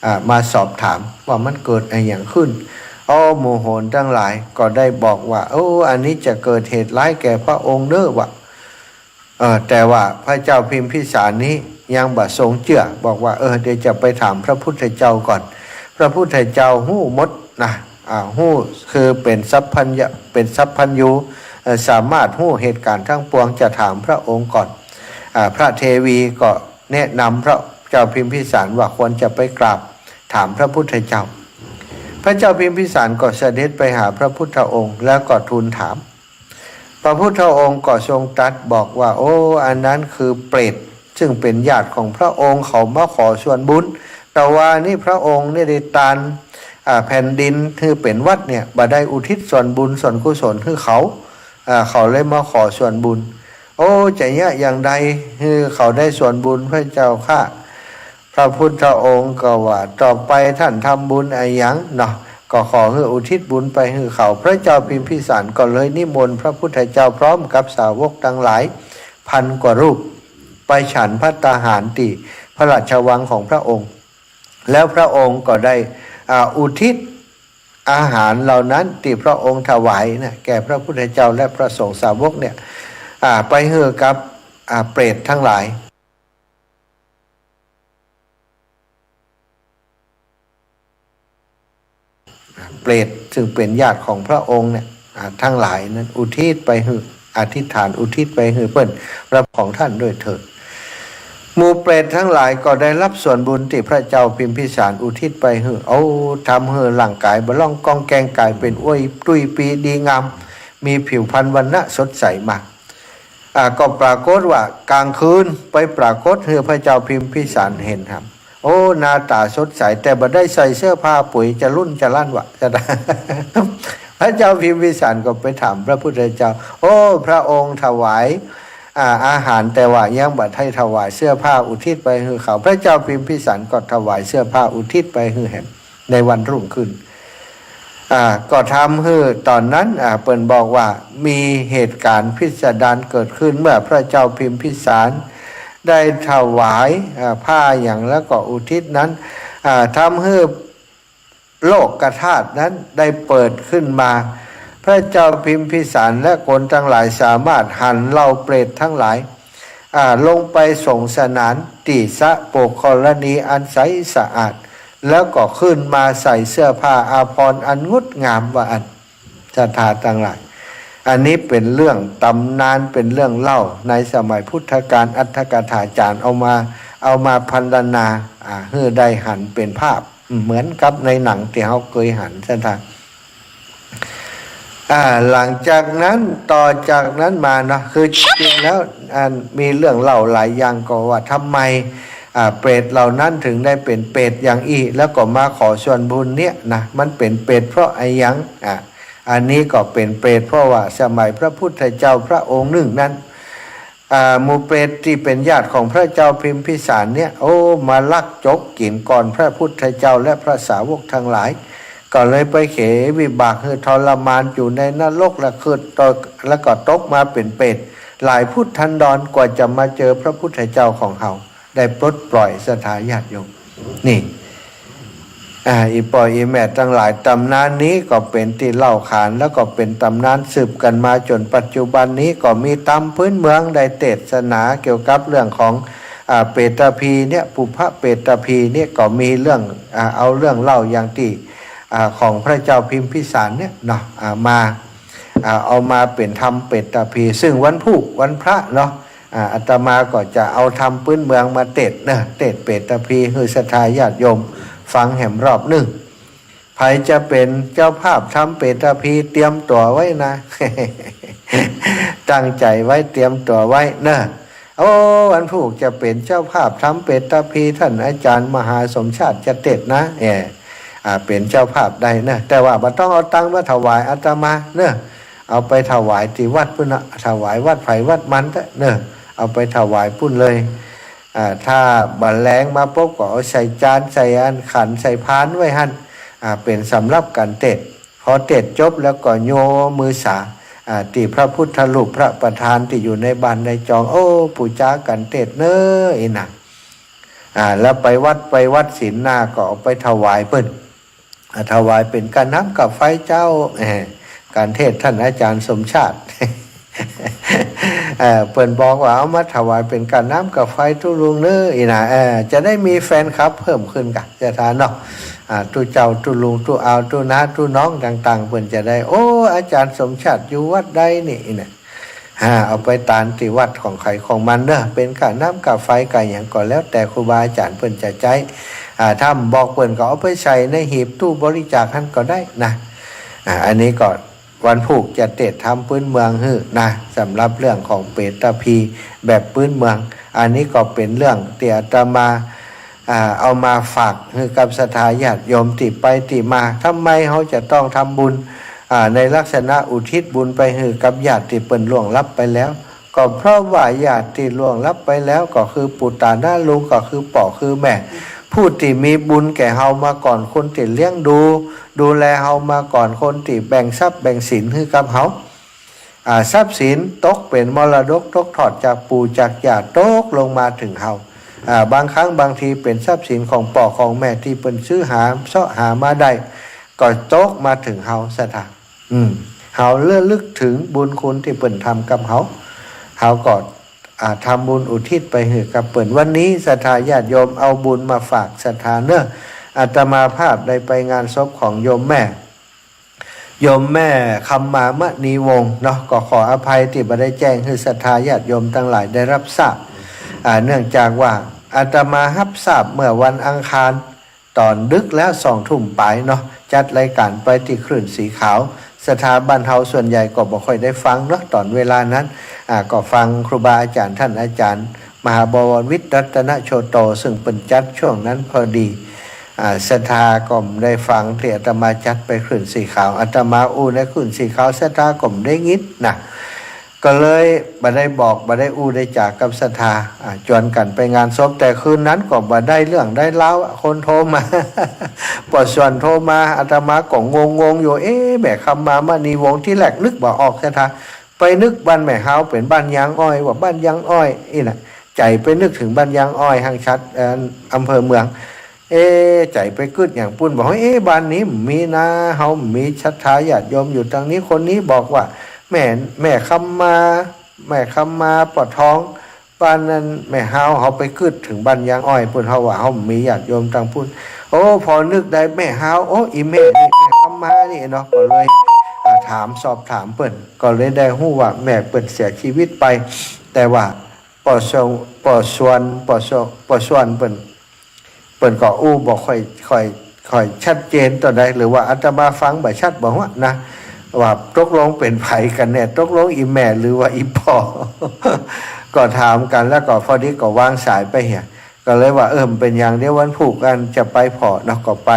อ่า มาสอบถามว่ามันเกิดอะหยังขึ้น อ้อ หมู่โหรตังหลายก็ได้บอกว่า โอ้ อันนี้จะเกิดเหตุร้ายแก่พระองค์เน้อวะ เออ แต่ว่าพระเจ้าพิมพิสารนี้ยังบ่ทรงเจื้อ บอกว่า เออ เดี๋ยวจะไปถามพระพุทธเจ้าก่อน พระพุทธเจ้าฮู้หมดนะ อ่า ฮู้ คือเป๋นสัพพัญญะ เป๋นสัพพัญญู เอ่อ สามารถฮู้เหตุการณ์ทั้งปวง จะถามพระองค์ก่อน อ่า พระเทวีก็แนะนำพระเจ้าพิมพิสารว่าควรจะไปกราบถามพระพุทธเจ้า พระเจ้าพิมพิสารก็เสด็จไปหาพระพุทธองค์ แล้วก็ทูลถาม พระพุทธองค์ก็ทรงตรัสบอกว่า โอ้ อันนั้นคือเปรต ซึ่งเป๋นญาติของพระองค์ เขามาขอส่วนบุญ แต่ว่านี่พระองค์นี่ได้ตาน อ่า แผ่นดินหื้อเป๋นวัดเนี่ย บ่ได้อุทิศส่วนบุญส่วนกุศลหื้อเขา อ่า เขาเลยมาขอส่วนบุญ โอ้ จะเยียะอย่างใดหื้อเขาได้ส่วนบุญพระเจ้าข้า พระพุทธองค์ก็ว่า ต่อไปท่านทำบุญอะหยังเนาะ ก็ขอหื้ออุทิศบุญไปหื้อเขา พระเจ้าพิมพิสารก็เลยนิมนต์พระพุทธเจ้าพร้อมกับสาวกตังหลายพันกว่ารูป ไปฉันภัตตาหารตี้พระราชวังของพระองค์ แล้วพระองค์ก็ได้ อ่า อุทิศอาหารเหล่านั้นตี้พระองค์ถวายนะ แก่พระพุทธเจ้าและพระสงฆ์สาวกเนี่ย อ่า ไปหื้อกับ อ่า เปรตทั้งหลาย เปรตซึ่งเป๋นญาติของพระองค์เนี่ย อ่า ทั้งหลายนั้นอุทิศไปหื้อ อธิษฐานอุทิศไปหื้อเปิ้น รับของท่านด้วยเถิด หมู่เปรตทั้งหลายก็ได้รับส่วนบุญตี้พระเจ้าพิมพิสารอุทิศไปหื้อ เอา ทำหื้อร่างกายบ่ล่องก้องแกง ก๋ายเป๋นอ้วยตุ้ยปีดีงาม มีผิวพรรณวรรณะสดใสมา อ่า ก็ปรากฏว่ากลางคืนไปปรากฏหื้อพระเจ้าพิมพิสารหันครับ โอ้ หน้าต๋าสดใส แต่บ่ได้ใส่เสื้อผ้าปุ๋ยจะรุ่นจะลั่นวะ จะ พระเจ้าพิมพิสารก็ไปถามพระพุทธเจ้า โอ้ พระองค์ถวาย อ่า อาหาร แต่ว่ายังบ่ได้ถวายเสื้อผ้าอุทิศไปหื้อเขา พระเจ้าพิมพิสารก็ถวายเสื้อผ้าอุทิศไปหื้อแหม ในวันรุ่งขึ้น อ่า ก็ทำหื้อต๋อนนั้น อ่า เปิ้นบอกว่ามีเหตุการณ์พิสดารเกิดขึ้นเมื่อพระเจ้าพิมพิสารได้ถวาย อ่า ผ้าหยังแล้วก็อุทิศนั้น อ่า ทำหื้อโลกธาตุนั้นได้เปิดขึ้นมา พระเจ้าพิมพิสารและคนทั้งหลายสามารถหันเหล่าเปรตทั้งหลาย อ่า ลงไปสงสนานตี้สระโปกธรณีอันใสสะอาด แล้วก็ขึ้นมาใส่เสื้อผ้าอาภรณ์อันงดงามว่าอั้น ศรัทธาตังหลาย อันนี้เป๋นเรื่องต๋ำนาน เป๋นเรื่องเล่าในสมัยพุทธกาล อรรถกถาจารย์เอามา เอามาพรรณนา อ่า หื้อได้หันเป๋นภาพ เหมือนกับในหนังตี้เฮาเกยหัน ศรัทธา อ่า หลังจากนั้น ต่อจากนั้นมาเนาะ คือจริงๆ แล้ว อัน มีเรื่องเล่าหลายอย่างก็ว่าทำไม อ่า เปรตเหล่านั้นถึงได้เป๋นเปรตอย่างอี้ แล้วก็มาขอส่วนบุญเนี่ยนะ มันเป๋นเปรตเพราะอะหยัง อ่า อันนี้ก็เป๋นเปรตเพราะว่าสมัยพระพุทธเจ้าพระองค์หนึ่งนั้น อ่า หมู่เปรตตี้เป๋นญาติของพระเจ้าพิมพิสารเนี่ย โอ้ มาลักจกกิ๋นก่อนพระพุทธเจ้าและพระสาวกทั้งหลาย ก็เลยไปเขวิบากหื้อทรมานอยู่ในนรก และเกิดตก แล้วก็ตกมาเป๋นเปรตหลายพุทธันดรกว่าจะมาเจอพระพุทธเจ้าของเฮา ได้ปลดปล่อยศรัทธาญาติโยม นี่ อ่า อี่ป้ออี่แม่ตังหลาย ต๋ำนานนี้ก็เป๋นตี้เล่าขาน แล้วก็เป๋นต๋ำนานสืบกั๋นมาจ๋นปัจจุบันนี้ ก็มีต๋ามปื๊นเมืองได้เตสนาเกี่ยวกับเรื่องของ อ่า เปตภีเนี่ย ปุพพเปตภีเนี่ย ก็มีเรื่อง อ่า เอาเรื่องเล่าอย่างตี้ อ่า ของพระเจ้าพิมพิสารเนี่ยเนาะ อ่า มา อ่า เอามาเป๋นธรรมเปตภี ซึ่งวันพูกวันพระเนาะ อ่า อาตมาก็จะเอาธรรมปื๊นเมืองมาเตสน์เนาะ เตสน์เปตภีหื้อศรัทธาญาติโยมฟังแหมรอบนึ่ง ใผจะเป๋นเจ้าภาพธรรมเปตภีเตรียมตั๋วไว้นะ ตั้งใจ๋ไว้เตรียมตั๋วไว้เนาะ โอ้ วันพูกจะเป๋นเจ้าภาพธรรมเปตภี ต้านอาจ๋ารย์มหาสมชาติจะเตสน์นะ เออ อ่า เป๋นเจ้าภาพได้เนาะ แต่ว่าบ่ต้องเอาตังค์มาถวายอาตมาเนาะ เอาไปถวายตี้วัดปู๊นนะ ถวายวัดใผวัดมันเต๊อะเนาะ เอาไปถวายปู๊นเลย อ่า ถ้าบ่าแลงมาปุ๊บก็เอาใส่จาน ใส่อันขัน ใส่พานไว้หั้น อ่า เป๋นสำหรับก๋านเตสน์ พอเตสน์จบแล้วก็โยมือสา อ่า ตี้พระพุทธรูปพระประธานตี้อยู่ในบ้านในจอง โอ้ ปู๋จาก๋านเตสน์เนาะ อี่นะ อ่า แล้วไปวัด ไปวัดศีลหน้าก็เอาไปถวายเปิ้น อ่า ถวายเป๋นก้าน้ำก้าไฟเจ้า เอ่อ ก๋านเตสน์ต้านอาจ๋ารย์สมชาติ เอ่อ เปิ้นบอกว่าเอามาถวายเป๋นก้าน้ำก้าไฟตุ๊ลุงเนาะ อี่นะ เอ่อ จะได้มีแฟนคลับเพิ่มขึ้นก่ะ ศรัทธาเนาะ อ่า ตุ๊เจ้าตุ๊ลุงตุ๊อาวตุ๊น้าตุ๊น้องต่างๆ เปิ้นจะได้ โอ้ อาจ๋ารย์สมชาติอยู่วัดใดนี่ อี่นะ อ่า เอาไปตานตี้วัดของใผของมันเนาะ เป๋นก้าน้ำก้าไฟก้าหยังก็แล้วแต่ครูบาอาจ๋ารย์เปิ้นจะใจ๊ อ่า ถ้าบ่บอกเปิ้นก็เอาไปใส่ในหีบตู้บริจาคหั้นก็ได้นะ อ่า อันนี้ก็วันพูกจะเตสน์ธรรมปื๊นเมืองหื้อนะ สำหรับเรื่องของเปตภีแบบปื๊นเมือง อันนี้ก็เป๋นเรื่องตี้อาตมา อ่า เอามาฝากหื้อกับศรัทธาญาติโยมตี้ไปตี้มา ทำไมเฮาจะต้องทำบุญ อ่า ในลักษณะอุทิศบุญไปหื้อกับญาติตี้เปิ้นล่วงลับไปแล้ว ก็เพราะว่าญาติตี้ล่วงลับไปแล้วก็คือปู่ต๋าน้าลุง ก็คือป้อคือแม่ ผู้ตี้มีบุญแก่เฮามาก่อน คนตี้เลี้ยงดู ดูแลเฮามาก่อน คนตี้แบ่งทรัพย์แบ่งสินหื้อกับเฮา อ่า ทรัพย์สินตกเป๋นมรดกตกทอดจากปู่จากย่าตกลงมาเถิงเฮา อ่า บางครั้งบางทีเป๋นทรัพย์สินของป้อของแม่ตี้เปิ้นซื้อหาเซาะหามาได้ ก็ตกมาเถิงเฮา ศรัทธา อืม เฮาระลึกเถิงบุญคุณตี้เปิ้นทำกับเฮา เฮาก็ อ่า ทำบุญอุทิศไปหื้อกับเปิ้น วันนี้ศรัทธาญาติโยมเอาบุญมาฝากศรัทธาเนาะ อาตมาภาพได้ไปงานศพของโยมแม่ โยมแม่คำมามณีวงศ์เนาะ ก็ขออภัยตี้บ่ได้แจ้งหื้อศรัทธาญาติโยมตังหลายได้ฮับทราบ อ่า เนื่องจากว่าอาตมาฮับทราบเมื่อวันอังคารต๋อนดึกแล้ว สองทุ่มป๋ายเนาะ จัดรายก๋านไปตี้คลื่นสีขาว ศรัทธาบ้านเฮาส่วนใหญ่ก็บ่ค่อยได้ฟังเนาะ ต๋อนเวลานั้น อ่า ก็ฟังครูบาอาจ๋ารย์ต้านอาจ๋ารย์มหาบวรวิทย์รัตนโชโต ซึ่งเปิ้นจัดช่วงนั้นพอดี อ่า ศรัทธาก็ได้ฟังตี้อาตมาจัดไปคลื่นสีขาว อาตมาอู้ในคลื่นสีขาว ศรัทธาก็ได้ยินนะ ก็เลยบ่ได้บอก บ่ได้อู้ได้จ๋ากับศรัทธา อ่า จวนกั๋นไปงานศพ แต่คืนนั้นก็บ่ได้เรื่องได้ราวอะ คนโทรมา ป้อส่วนโทรมา อาตมาก็งงๆ อยู่ เอ๊ะ แม่คำมามณีวงศ์ ตี้แรกนึกบ่ออกศรัทธา ไปนึกบ้านแม่ฮาวเป๋นบ้านยางอ้อย ว่าบ้านยางอ้อย อี่นะ ใจ๋ไปนึกเถิงบ้านยางอ้อย ห้างฉัตร เอ่อ อำเภอเมือง เอ๊ะ ใจ๋ไปกึ๊ดอย่างปู๊น บอกว่า เอ๊ะ บ้านนี้มีนา เฮามีศรัทธาญาติโยมอยู่ตังนี้ คนนี้บอกว่า แม่ แม่คำมา แม่คำมาป้อทอง บ้านนั้นแม่ฮาว เฮาไปกึ๊ดเถิงบ้านยางอ้อยปู๊น เฮาว่าเฮามีญาติโยมตังปู๊น โอ้ พอนึกได้แม่ฮาว โอ้ อี่แม่นี่ แม่คำมานี่เนาะ ก็เลย อ่า ถาม สอบถามเปิ้น ก็เลยได้ฮู้ว่าแม่เปิ้นเสียชีวิตไป แต่ว่าป้อส่วน ป้อส่วน ป้อส่วน ป้อส่วนเปิ้น เปิ้นก็อู้บ่ค่อย ค่อย ค่อยชัดเจนเต้าใด หรือว่าอาตมาฟังบ่ชัดบ่ฮู้นะ ว่าตกลงเป๋นใผกั๋นแน่ ตกลงอี่แม่หรือว่าอี่ป้อ ก็ถามกั๋น แล้วก็พอดีก็วางสายไปเหีย ก็เลยว่า เออ บ่เป๋นหยัง เดี๋ยววันพูกอันจะไปผ่อเนาะ ก็ไป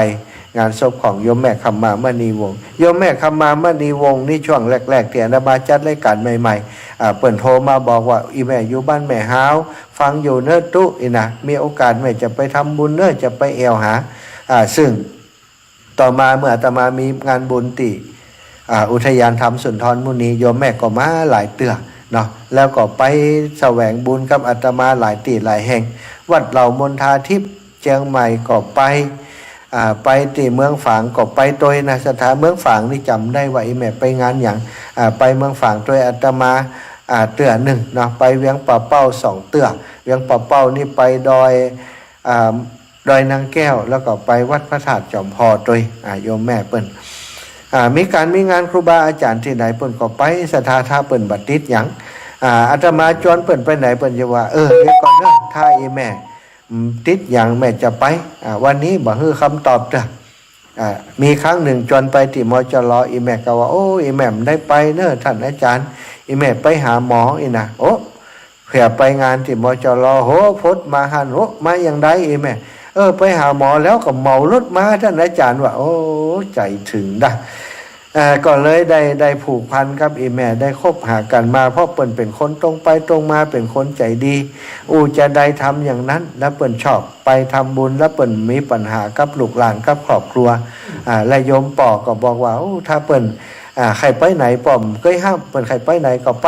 งานศพของโยมแม่คำมามณีวงศ์ โยมแม่คำมามณีวงศ์นี่ช่วงแรกๆ ตี้อาตมาจัดรายก๋านใหม่ๆ อ่า เปิ้นโทรมาบอกว่า อี่แม่อยู่บ้านแม่ฮาว ฟังอยู่เนาะตุ๊ อี่นะ มีโอกาสแม่จะไปทำบุญเนาะ จะไปแอ่วหา อ่า ซึ่งต่อมาเมื่ออาตมามีงานบุญตี้ อ่า อุทยานธรรมสุนทรมุนี โยมแม่ก็มาหลายเตื้อเนาะ แล้วก็ไปแสวงบุญกับอาตมาหลายตี้หลายแห่ง วัดเหล่ามณฑาทิพย์ เจียงใหม่ก็ไป อ่า ไปตี้เมืองฝางก็ไปตวยนะ ศรัทธา เมืองฝางนี่จ๋ำได้ว่าอี่แม่ไปงานหยัง อ่า ไปเมืองฝางตวย อาตมา อ่า เตื้อนึ่งเนาะ ไปเวียงป่าเป้าสองเตื้อ เวียงป่าเป้านี่ไปดอย อ่า ดอยนางแก้ว แล้วก็ไปวัดพระธาตุจอมพอตวย อ่า โยมแม่เปิ้น อ่า มีก๋านมีงานครูบาอาจ๋ารย์ตี้ไหนเปิ้นก็ไป ศรัทธา ถ้าเปิ้นบ่ติดหยัง อ่า อาตมาจวนเปิ้นไปไหนเปิ้นจะว่า เออ เดี๋ยวก่อนเนาะ ถ้าอี่แม่ อืม ติดหยังแม่จะไป อ่า วันนี้บ่หื้อคำตอบเตื้อ อ่า มีครั้งนึ่งจวนไปตี้ มจร อี่แม่ก็ว่า โอ้ อี่แม่บ่ได้ไปเนาะ ต้านอาจ๋ารย์ อี่แม่ไปหาหมอ อี้นะ โอ้ เผื่อไปงานตี้ มจร โห พดมาหั้น โอ้ มาอย่างใดอี่แม่ เออ ไปหาหมอแล้วก็เหมารถมา ต้านอาจ๋ารย์ว่า โอ้ ใจ๋เถิงดะ เอ่อ ก็เลยได้ ได้ผูกพันกับอี่แม่ ได้คบหากั๋นมา เพราะเปิ้นเป๋นคนตรงไปตรงมา เป๋นคนใจ๋ดี อู้จะใดทำอย่างนั้น แล้วเปิ้นชอบไปทำบุญ แล้วเปิ้นมีปัญหากับลูกหลานกับครอบครัว อ่า และโยมป้อก็บอกว่า โอ้ ถ้าเปิ้น อ่า ใค่ไปไหนป้อบ่เกยห้าม เปิ้นใค่ไปไหนก็ไป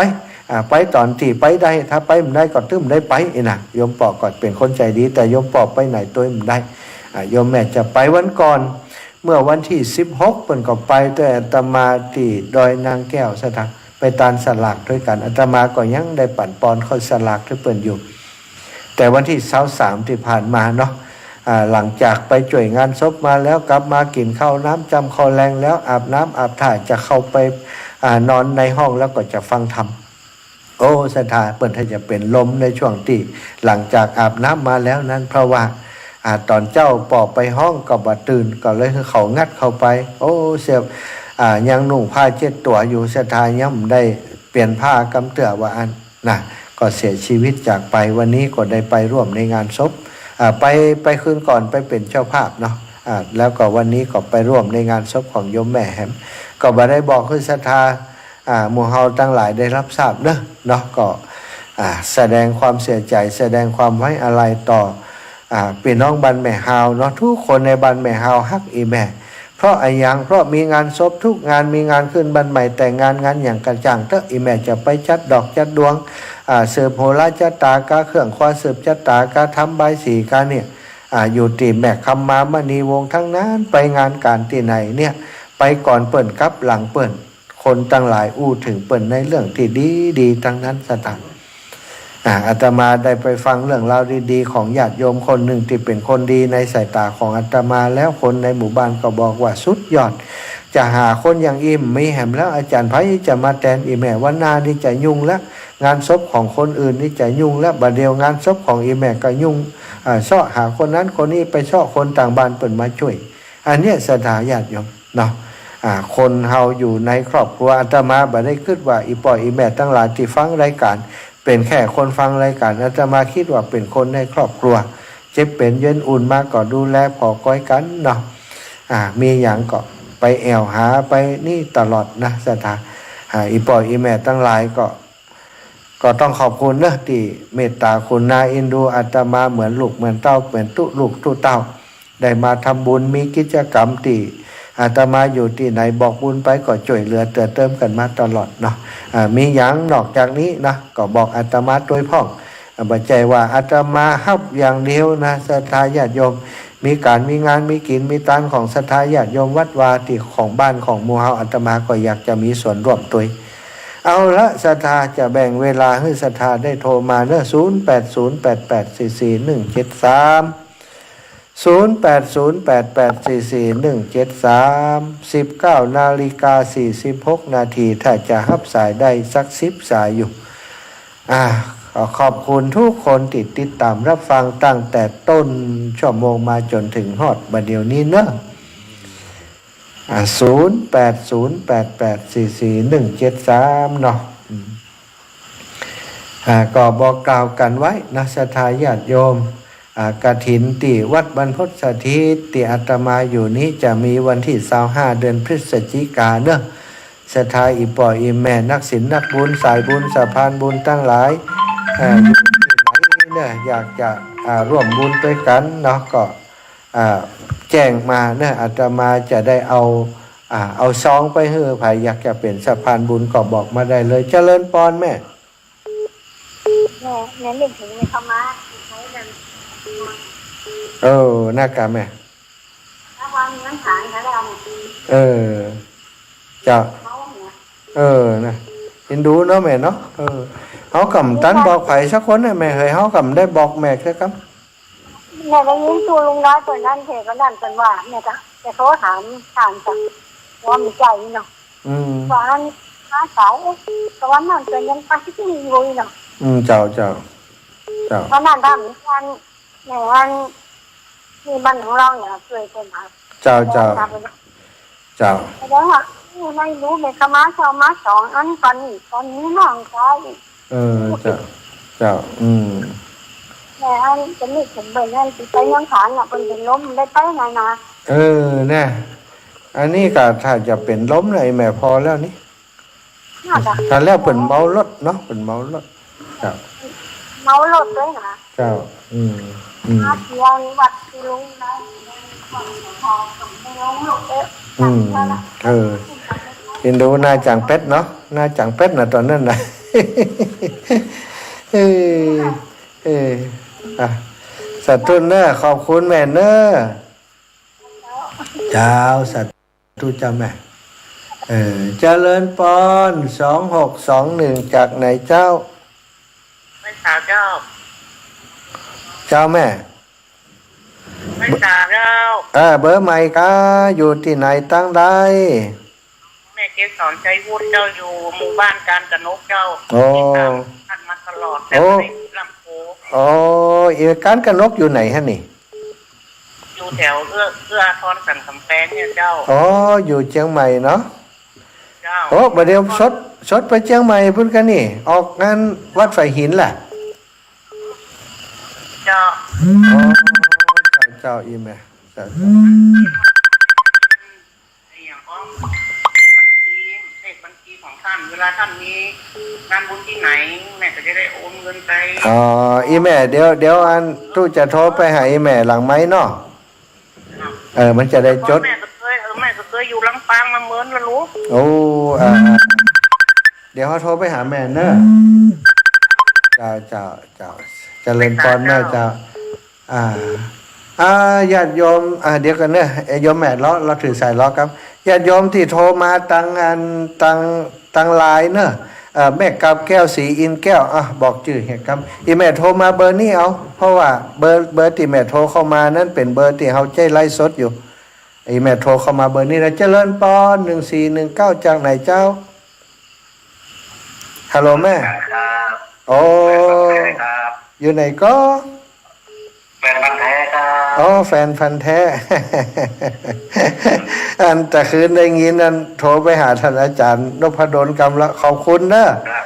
อ่า ไปต๋อนตี้ไปได้ ถ้าไปบ่ได้ก็ตึงบ่ได้ไป อี้นะ โยมป้อก็เป๋นคนใจ๋ดี แต่โยมป้อไปไหนตวยบ่ได้ อ่า โยมแม่จะไปวันก่อน เมื่อวันตี้สิบหก เปิ้นก็ไปตวยอาตมาตี้ดอยนางแก้ว ศรัทธา ไปตานสลากตวยกั๋น อาตมาก็ยังได้ปั๋นปอนข้าวสลากหื้อเปิ้นอยู่ แต่วันตี้ซาวสามตี้ผ่านมาเนาะ อ่า หลังจากไปจ้วยงานศพมาแล้ว กลับมากิ๋นข้าวน้ำจ๋ำข้าวแลงแล้ว อาบน้ำอาบท่า จะเข้าไป อ่า นอนในห้องแล้วก็จะฟังธรรม โอ้ ศรัทธา เปิ้นถ้าจะเป๋นลมในช่วงตี้หลังจากอาบน้ำมาแล้วนั้น เพราะว่า อ่า ต๋อนเจ๊าป้อไปฮ้องก็บ่ตื่น ก็เลยหื้อเขางัดเข้าไป โอ้ เสีย อ่า ยังนุ่งผ้าเช็ดตั๋วอยู่ ศรัทธา ยังบ่ได้เปลี่ยนผ้ากำเตื้อว่าอั้นนะ ก็เสียชีวิตจากไป วันนี้ก็ได้ไปร่วมในงานศพ อ่า ไป ไปคืนก่อนไปเป๋นเจ้าภาพเนาะ อ่า แล้วก็วันนี้ก็ไปร่วมในงานศพของโยมแม่แหม ก็บ่ได้บอกหื้อศรัทธา อ่า หมู่เฮาตังหลายได้ฮับทราบเนาะ เนาะ ก็ อ่า แสดงความเสียใจ๋ แสดงความไว้อาลัยต่อ อ่า ปี้น้องบ้านแม่ฮาวเนาะ กู้คนในบ้านแม่ฮาวฮักอี่แม่ เพราะอะหยัง เพราะมีงานศพกู้งาน มีงานขึ้นบ้านใหม่ แต่งงาน งานหยังก็จ้างเต๊อะ อี่แม่จะไปจัดดอกจัดดวง อ่า สืบโหราชะตากาเครื่องครัว สืบชะตากาทำบายสีกาเนี่ย อ่า อยู่ตี้แม่คำมามณีวงศ์ตังนั้น ไปงานก๋านตี้ไหนเนี่ย ไปก่อนเปิ้นกลับหลังเปิ้น คนตังหลายอู้เถิงเปิ้นในเรื่องตี้ดีๆ ตังนั้น ศรัทธา อ่า อาตมาได้ไปฟังเรื่องราวดีๆ ของญาติโยมคนนึ่งตี้เป๋นคนดีในสายต๋าของอาตมา แล้วคนในหมู่บ้านก็บอกว่าสุดยอด จะหาคนอย่างอี้บ่มีแหมแล้ว อาจ๋ารย์ ใผจะมาแตนอี่แม่ วันหน้านี่จะยุ่งละ งานศพของคนอื่นนี่จะยุ่งละ บ่าเดี่ยวงานศพของอี่แม่ก็ยุ่ง อ่า เซาะหาคนนั้นคนนี้ ไปเซาะคนต่างบ้านเปิ้นมาจ้วย อันเนี้ย ศรัทธาญาติโยมเนาะ อ่า คนเฮาอยู่ในครอบครัว อาตมาบ่ได้กึ๊ดว่าอี่ป้ออี่แม่ตังหลายตี้ฟังรายก๋าน เป๋นแค่คนฟังรายก๋าน อาตมาคิดว่าเป๋นคนในครอบครัว เจ็บเป๋นเย็นอุ่นมาก็ดูแลผ่อก๊อยกั๋นเนาะ อ่า มีหยังก็ไปแอ่วหาไปนี่ตลอดนะ ศรัทธา อ่า อี่ป้ออี่แม่ตังหลายก็ ก็ต้องขอบคุณเนาะ ตี้เมตต๋ากรุณาเอ็นดูอาตมาเหมือนลูกเหมือนเต้า เหมือนตุ๊ลูกตุ๊เต้า ได้มาทำบุญ มีกิจกรรมตี้อาตมาอยู่ตี้ไหนบอกบุญไปก็จ้วยเหลือเตื้อเติมกั๋นมาตลอดเนาะ อ่า มีหยังนอกจากนี้นะ ก็บอกอาตมาตวยพ่อง อ่า บ่ใจ้ว่าอาตมาฮับอย่างเดียวนะ ศรัทธาญาติโยม มีก๋านมีงาน มีกิ๋นมีตานของศรัทธาญาติโยมวัดวาตี้ของบ้านของหมู่เฮา อาตมาก็อยากจะมีส่วนร่วมตวย เอาละ ศรัทธา จะแบ่งเวลาหื้อศรัทธาได้โทรมาเนาะ ศูนย์แปดศูนย์แปดแปดสี่สี่หนึ่งเจ็ดสาม ศูนย์แปดศูนย์แปดแปดสี่สี่หนึ่งเจ็ดสาม สิบเก้านาฬิกาสี่สิบหกนาที ถ้าจะฮับสายได้สักสิบสายอยู่ อ่า ขอขอบคุณกู้คนตี้ติดต๋ามฮับฟังตั้งแต่ต้นชั่วโมงมาจ๋นเถิงฮอดบ่าเดี่ยวนี้เนาะ อ่า ศูนย์แปดศูนย์แปดแปดสี่สี่หนึ่งเจ็ดสาม เนาะ อืม อ่า ก็บอกกล่าวกั๋นไว้นะ ศรัทธาญาติโยม อ่า กฐินตี้วัดบรรพตสถิตตี้อาตมาอยู่นี้จะมีวันตี้ซาวห้า เดือนพฤศจิกาเนาะ ศรัทธาอี่ป้ออี่แม่นักศีลนักบุญสายบุญสะพานบุญตังหลาย อ่า อยู่ตี้ไหนเนาะ อยากจะ อ่า ร่วมบุญตวยกั๋นเนาะ ก็ อ่า แจ้งมาเนาะ อาตมาจะได้เอา อ่า เอาซองไปหื้อ ใผอยากจะเป๋นสะพานบุญก็บอกมาได้เลย เจริญปอนแม่ แม่ แม่นึกเถิงแม่คำมา เออ นะกะแม่ ระวังเงินหายนะ ระวัง เออ เจ้า เขาเนี่ย เออ นะ เอ็นดูเนาะแม่เนาะ เออ เฮาก่ำตันบอกใผสักคนนะแม่เหย เฮากำได้บอกแม่แค่กำ แม่ได้ยินตู้ลุงน้อยเปิ้นนั่นเทศว่านั่นเปิ้นว่า แม่กะจะโทรถามท่านจ้ะ ว่ามีใจเนาะ อืม ว่าอันมาสาย เอ๊ะ ตะวันนั้นเปิ้นยังไปที่นี่อยู่เนาะ อืม เจ้า เจ้า เจ้า ตอนนั้นถามกัน แม่อัน นี่บ้านของเราเนี่ย ช่วยเปิ้นหา เจ้า เจ้า เจ้า แสดงว่า ไม่รู้ แม่กะมาเช้ามาสองอัน ตอนนี้ ตอนนี้น้องชาย เออ เจ้า เจ้า อืม แม่อันจะนึกเถิงเปิ้นอันสิไปยังขานน่ะ เปิ้นเป๋นลมได้ไปไหนนา เออ เนี่ย อันนี้กะถ้าจะเป๋นลมนะ ไอ้แม่ ผ่อแล้วนี่ น่าจะ ถ้าแล้วเป๋นเมารถเนาะ เป๋นเมารถ เจ้า เมารถด้วยนะ เจ้า อืม อืม มาเที่ยววัดที่ลุงนะ อืม เออ เอ็นดูนาจ๋างแป๊ดเนาะ นาจ๋างแป๊ดนะตอนนั้นนะ เออ เออ อ่ะ สาธุเนอะ ขอบคุณแม่เนอะ เจ้า สาธุเจ้าแม่ เออ เจริญปอน สองหกสองหนึ่ง จากไหนเจ้า ไหว้สาเจ้า เจ้าแม่ ไหว้สาเจ้า เออ เบอร์ใหม่กา อยู่ตี้ไหนตังใด แม่เกสร ชัยวุฒิเจ้า อยู่หมู่บ้านการกนกเจ้า โอ้ ติดตามท่านมาตลอด โอ้ แต่ไม่ได้ลำโพง โอ้ อีการกนกอยู่ไหนฮะนี่ อยู่แถวเอื้อ เอื้ออาทรสันกำแพงเนี่ยเจ้า อ๋อ อยู่เจียงใหม่เนาะ เจ้า โอ้ บ่าเดี่ยวสด สดไปเจียงใหม่ปุ้นกานี่ ออกงานวัดฝายหินล่ะ เจ้า อ๋อ เจ้า เจ้า อีแม่ เจ้า เจ้า ไอ้อย่างของบัญชี เลขบัญชีของท่าน เวลาท่านมีงานบุญที่ไหน แม่ก็จะได้โอนเงินไป อ๋อ อีแม่ เดี๋ยว เดี๋ยวอันตุ๊จะโทรไปหาอีแม่หลังไมค์เนาะ เออ มันจะได้จด แม่ก็เคย เออ แม่ก็เคยอยู่ลำปางมาเมินละลูก โอ้ อ่า เดี๋ยวเฮาโทรไปหาแม่เนอะ เจ้า เจ้า เจ้า เจริญปอนเนอะ เจ้า อ่า อ่า ญาติโยม อ่า เดี๋ยวก่อนเนอะ เอ่อ โยมแม่ เลาะ เลาะถือสายเลาะครับ ญาติโยมตี้โทรมาตังอัน ตัง ตังไลน์เนอะ เอ่อ แม่กาบแก้ว ศรีอินแก้ว อ่ะ บอกจื้อเหียครับ อีแม่โทรมาเบอร์นี้เอา เพราะว่าเบอร์ เบอร์ตี้แม่โทรเข้ามานั้นเป๋นเบอร์ตี้เฮาใจ๊ไลฟ์สดอยู่ อีแม่โทรเข้ามาเบอร์นี้นะ เจริญปอน หนึ่งสี่หนึ่งเก้า จากไหนเจ้า ฮัลโหลแม่ ครับ โอ้ ครับ อยู่ไหนก็ แฟนพันธุ์แท้ครับ อ๋อ แฟนพันธุ์แท้ อันตะคืนได้ยินอันโทรไปหาท่านอาจารย์นพดลกำละ ขอบคุณเนอะ ครับ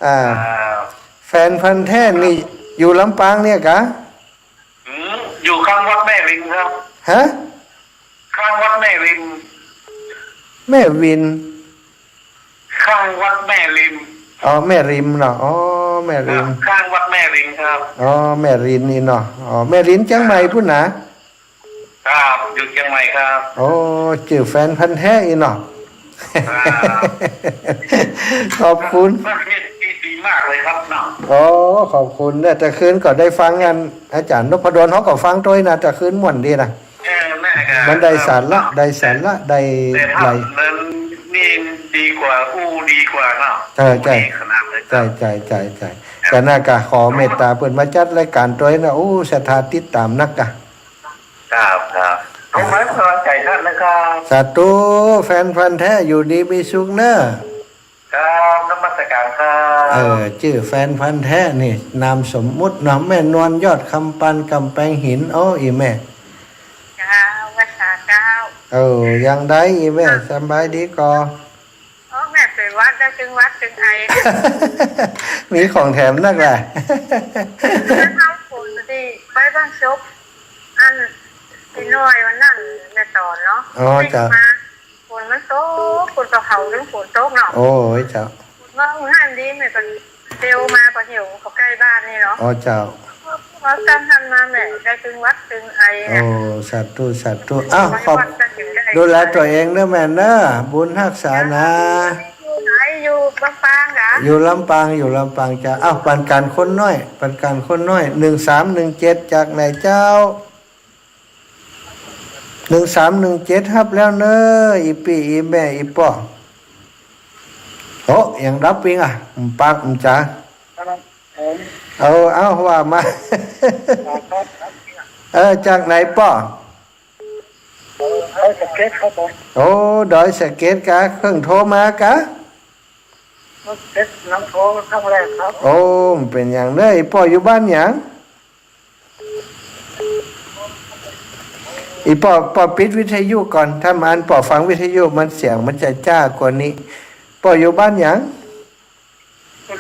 อ่า ครับ แฟนพันธุ์แท้นี่อยู่ลำปางเนี่ยกะ อืม อยู่ข้างวัดแม่ริมครับ ฮะ ข้างวัดแม่ริม แม่วิน ข้างวัดแม่ริม อ๋อ แม่ริมเนาะ อ๋อ แม่ริม ครับ ข้างวัดแม่ริมครับ อ๋อ แม่ริมนี่เนาะ อ๋อ แม่ริมเจียงใหม่ปุ้นนะ ครับ อยู่เจียงใหม่ครับ โอ้ จื้อแฟนพันธุ์แท้อีเนาะ ครับ ขอบคุณ ประเทศดีมากเลยครับเนาะ โอ้ ขอบคุณเนอะ ตะคืนก็ได้ฟังอันอาจารย์นพดล เฮาก็ฟังตวยนะ ตะคืนม่วนดีนะ เออ แม่ก็ มันได้สาระ ครับ ได้สาระ ได้ แต่ภาพ หลาย นั้นนี่ดีกว่า อู้ดีกว่าเนาะ เออ ใจ้ อู้ดีขนาดเลยครับ ใจ้ ใจ้ ใจ้ ใจ้ ครับ ก็น่ากะขอเมตตาเปิ้นมาจัดรายการตวยนะ อู้ ศรัทธาติดต๋ามนักกะ ครับ ครับ ผมให้กำลังใจท่านนะครับ สาธุ แฟนพันธุ์แท้ อยู่ดีมีสุขเนอะ ครับ นมัสการครับ เออ จื้อแฟนพันธุ์แท้นี่ นามสมมุติเนาะ แม่นวล ยอดคำปาน กำแปงหิน โอ้ อีแม่ เจ้า ไหว้สาเจ้า เออ อย่างใดอีแม่ สบายดีก่อ โอ้ แม่ไปวัดได้ตึงหวัดตึงไอ มีของแถมนักแหละ เฮาคนตี้ไปบ้านศพ อันตี้น้อยวันนั้นแม่สอนเนาะ อ๋อ เจ้า มา ฝนมันตก ฝนตก เขาเรื่องฝนตกเนาะ โอ้ย เจ้า ว่าห้ามดี แม่ก็เตียวมา ปะเหี่ยวเขาใก้บ้านนี่เนาะ อ๋อ เจ้า ว่าตั้งหั้นมาแม่ได้ตึงหวัดตึงไอ โอ้ อะ สาธุ สาธุ อ้าว ขอบ วัดก็ถึงได้ ดูแลตั๋วเองเนอะแม่เนอะ บุญฮักษานะ อยู่ไหน อยู่ลำปางกะ อยู่ลำปาง อยู่ลำปางจ้า อ้าว ปันก๋านคนน้อย ปันก๋านคนน้อย หนึ่งสามหนึ่งเจ็ด จากไหนเจ้า หนึ่งสามหนึ่งเจ็ด ฮับแล้วเน้อ อี่ปี้อี่แม่อี่ป้อ โอ้ ยังดับปิ้งอ่ะ ปากจ๋า ครับผม เอา เอา ว่ามา ครับ เออ จากไหนป้อ ดอยสะเก็ดครับผม โอ้ ดอยสะเก็ดกะ เพิ่งโทรมากะ ดอยสะเก็ด น้องโทรครั้งแรกครับ โอ้ เป๋นหยังเน้อ อี่ป้ออยู่บ้านหยัง อี่ป้อ ป้อปิดวิทยุก่อน ถ้ามันป้อฟังวิทยุมันเสียงมันจะจ้ากว่านี้ ป้ออยู่บ้านหยัง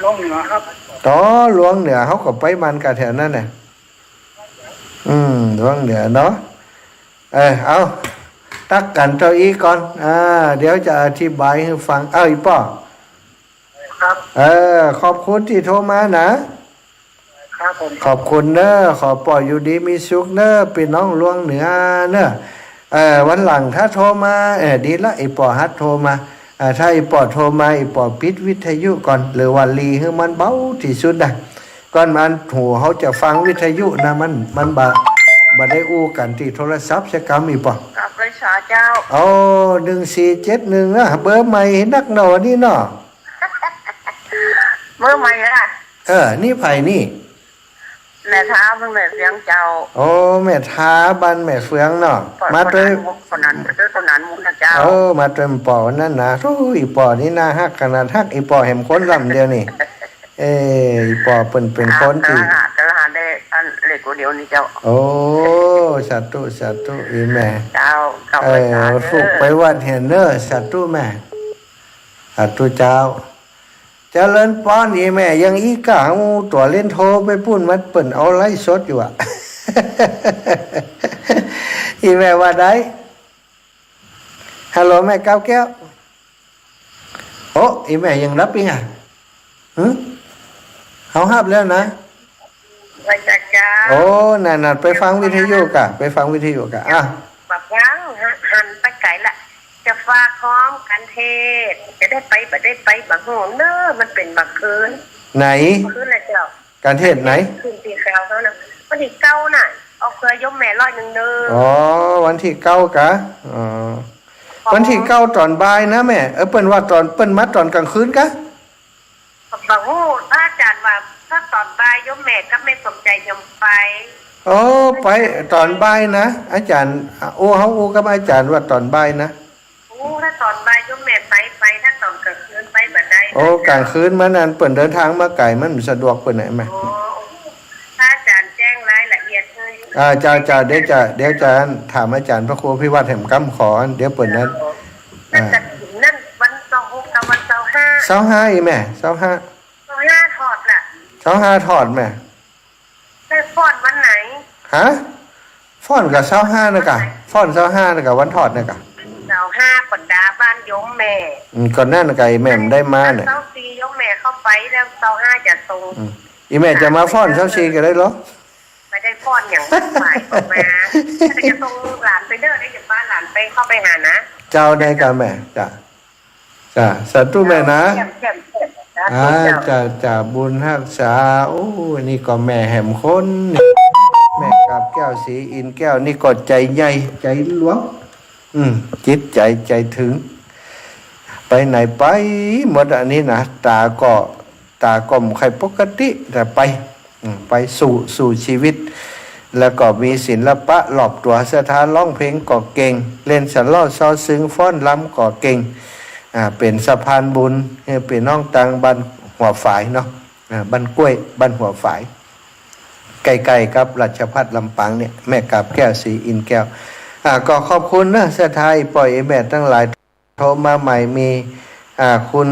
หลวงเหนือครับ อ๋อ หลวงเหนือ เฮาก็ไปมันกะแถวนั้นแหละ อืม หลวงเหนือเนาะ เออ เอา ตักกั๋นเต้าอี้ก่อน อ่า เดี๋ยวจะอธิบายหื้อฟัง เอา อี่ป้อ ครับ เออ ขอบคุณตี้โทรมานะ ครับผม ขอบคุณเน้อ ขอป้ออยู่ดีมีสุขเน้อ ปี้น้องหลวงเหนือเน้อ เออ วันหลังถ้าโทรมา เออ ดีละ อี่ป้อหัดโทรมา อ่า ถ้าอี่ป้อโทรมา อี่ป้อปิดวิทยุก่อน หรือว่าหลีหื้อมันเบาตี้สุดนะ ก่อนมันหูเฮาจะฟังวิทยุนะ มัน มันบ่ บ่ได้อู้กั๋นตี้โทรศัพท์สักกำ อี่ป้อ ครับ เลยสาเจ้า โอ้ หนึ่งสี่เจ็ดหนึ่งนะ เบอร์ใหม่นักเนาะวันนี้เนาะ เบอร์ใหม่อะ เออ นี่ใผนี่ แม่ท้าเพิ่งแม่เฟืองเจ้า โอ้ แม่ท้าบ้านแม่เฟืองเนาะ มาตวย คนนั้น คนนั้นมุกนะเจ้า เออ มาตวยป้อวันนั้นนะ โอ้ อี่ป้อนี่น่าฮักขนาด ฮักอี่ป้อแหมคนลำเดียวนี่ เออ อี่ป้อเปิ้นเป๋นคนตี้ อ่า แต่ละหาได้อันเล็กกว่าเดียวนี่เจ้า โอ้ สาธุ สาธุ อี่แม่ เจ้า เออ ไปหาเด้อ ฝึกไปวัดแหมเน้อ สาธุแม่ สาธุเจ้า เจริญปอน อี่แม่ยังอี้ก้า เอาตั๋วเล่นโทรไปปู๊น มันเปิ้นเอาไลฟ์สดอยู่อะ อี่แม่ว่าใด ฮัลโหลแม่กาบแก้ว โอ้ อี่แม่ยังดับปิ้งอ่ะ หึ เฮาฮับแล้วนะ ว่าจะเจ้า โอ้ นั่นๆ ไปฟังวิทยุกะ ไปฟังวิทยุกะ อ่ะ บักยัง หันไปไก๋ละ จะฝากฮ้องกั๋นเทศน์ จะได้ไปบ่ได้ไปบ่ฮู้เน้อ มันเป๋นบ่าคืน ไหน คืนละเจ้า กั๋นเทศน์ไหน คืนตี้เก้าเฮานะ วันตี้เก้าน่ะ ออกเผื่อโยมแม่ร้อยนึ่งเน้อ อ๋อ วันตี้เก้ากะ อ๋อ ครับผม วันตี้เก้าต๋อนบ่ายนะแม่ เออ เปิ้นว่าต๋อน เปิ้นมาต๋อนก๋างคืนกะ บ่ฮู้ พระอาจ๋ารย์ว่าถ้าต๋อนบ่ายโยมแม่กับแม่สมใจ๋ยอมไป โอ้ ไปต๋อนบ่ายนะ อาจ๋ารย์ โอ้ เฮาอู้กับอาจ๋ารย์ว่าต๋อนบ่ายนะ โอ้ ถ้าต๋อนบ่ายโยมแม่ไป ไป ถ้าต๋อนก๋างคืนไปบ่ได้ โอ้ ก๋างคืนมันอันเปิ้นเดินตางมาไก๋ มันบ่สะดวกเปิ้นน่ะแม่ โอ้ พระอาจ๋ารย์แจ้งรายละเอียดหื้อ อ่า เจ้า เจ้า เดี๋ยวจะ เดี๋ยวจะถามอาจ๋ารย์พระครูอภิวัฒน์แหมกำขอ เดี๋ยวเปิ้นนั้น นั่น อ่า กฐินนั่นวันซาวหกกับวันซาวห้า ซาวห้า อี่แม่ ซาวห้า ซาวห้าถอดล่ะ ซาวห้าถอดแม่ ได้ฟ้อนวันไหน ฮะ ฟ้อนกะซาวห้านะกะ วันไหน ฟ้อนซาวห้านะกะ วันถอดนะกะ ซาวห้าบรรดาบ้านโยมแม่ อืม ก่อนนั้นนะกะ อี่แม่บ่ได้มาเนี่ย ซาวสี่โยมแม่เข้าไปแล้ว ซาวห้าจะส่ง อืม อี่แม่จะมาฟ้อนซาวสี่กะได้เหรอ บ่ได้ฟ้อนหยัง บ่ายออกมา แต่จะส่งหลานไปเด้อ ได้จะปาหลานไปเข้าไปหานะ เจ้า ได้กะแม่ จ้ะ จ้ะ สาธุแม่นะ เยี่ยม เยี่ยม เยี่ยม สาธุ อ่า เจ้า จ้ะ จ้ะ บุญฮักษา โอ้ นี่ก็แม่แหมคนนี่ แม่กาบแก้ว ศรีอินทร์แก้ว นี่ก็ใจ๋ใหญ่ ใจ๋หลวง อืม จิตใจ๋ ใจ๋ถึง ไปไหนไปหมดอันนี้นะ ต๋าก็ ต๋าก็บ่ใค่ปกติ แต่ไป อืม ไปสู้ สู้จีวิต แล้วก็มีศิลปะรอบตั๋ว ศรัทธาร้องเพลงก็เก่ง เล่นสะเดาะซอซึง ฟ้อนรำก็เก่ง อ่า เป๋นสะพานบุญหื้อปี้น้องตางบ้านหัวฝายเนาะ อ่า บ้านกล้วย บ้านหัวฝาย ใก้ๆ กับราชภัฏลำปางเนี่ย แม่กาบแก้ว ศรีอินทร์แก้ว อ่า ก็ขอบคุณเนาะ ศรัทธาอี่ป้ออี่แม่ตังหลาย โทรมาใหม่มี อ่า คุณ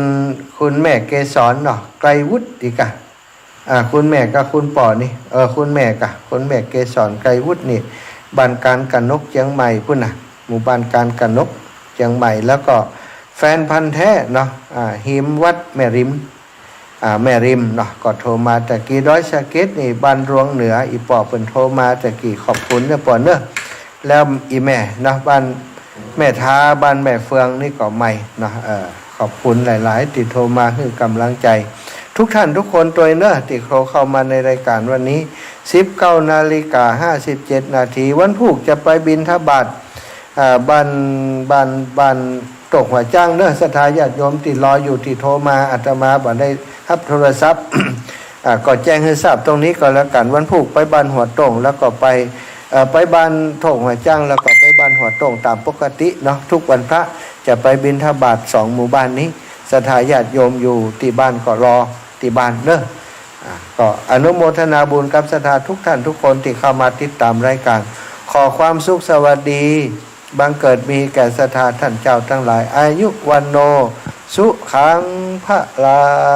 คุณแม่เกสรเนาะ ไกรวุฒิกะ อ่า คุณแม่กับคุณป้อนี่ เออ คุณแม่กะ คุณแม่เกสร ไกรวุฒินี่ บ้านกานกนก เจียงใหม่ปู๊นน่ะ หมู่บ้านกานกนก เจียงใหม่ แล้วก็แฟนพันธุ์แท้เนาะ อ่า ฮิมวัดแม่ริม อ่า แม่ริมเนาะ ก็โทรมาตะกี้ ดอยสะเก็ดนี่ บ้านรวงเหนือ อี่ป้อเปิ้นโทรมาตะกี้ ขอบคุณเน้อป้อเน้อ แล้วอี่แม่เนาะ บ้านแม่ท้า บ้านแม่เฟืองนี่ก็ใหม่เนาะ เออ ขอบคุณหลายๆ ตี้โทรมาหื้อก๋ำลังใจ๋ ทุกท่านทุกคนตวยเนาะ ตี้โทรเข้ามาในรายก๋านวันนี้ สิบเก้านาฬิกาห้าสิบเจ็ดนาที วันพูกจะไปบิณฑบาต อ่า บ้าน บ้าน บ้านโต่งหัวจ๊างเนาะ ศรัทธาญาติโยมตี้รออยู่ตี้โทรมา อาตมาบ่ได้ฮับโทรศัพท์ อ่า ก็แจ้งหื้อทราบตรงนี้ก็แล้วกั๋น วันพูกไปบ้านหัวโต่ง แล้วก็ไป เอ่อ ไปบ้านโต่งหัวจ๊าง แล้วก็ไปบ้านหัวโต่งต๋ามปกติเนาะ ทุกวันพระจะไปบิณฑบาตสองหมู่บ้านนี้ ศรัทธาญาติโยมอยู่ตี้บ้านก็รอตี้บ้านเนาะ อ่า ก็อนุโมทนาบุญกับศรัทธาทุกท่านทุกคนตี้เข้ามาติดต๋ามรายก๋าน ขอความสุขสวัสดี บังเกิดมีแก่ศรัทธาท่านเจ้าตังหลาย อายุ วัณโณ สุขัง พลัง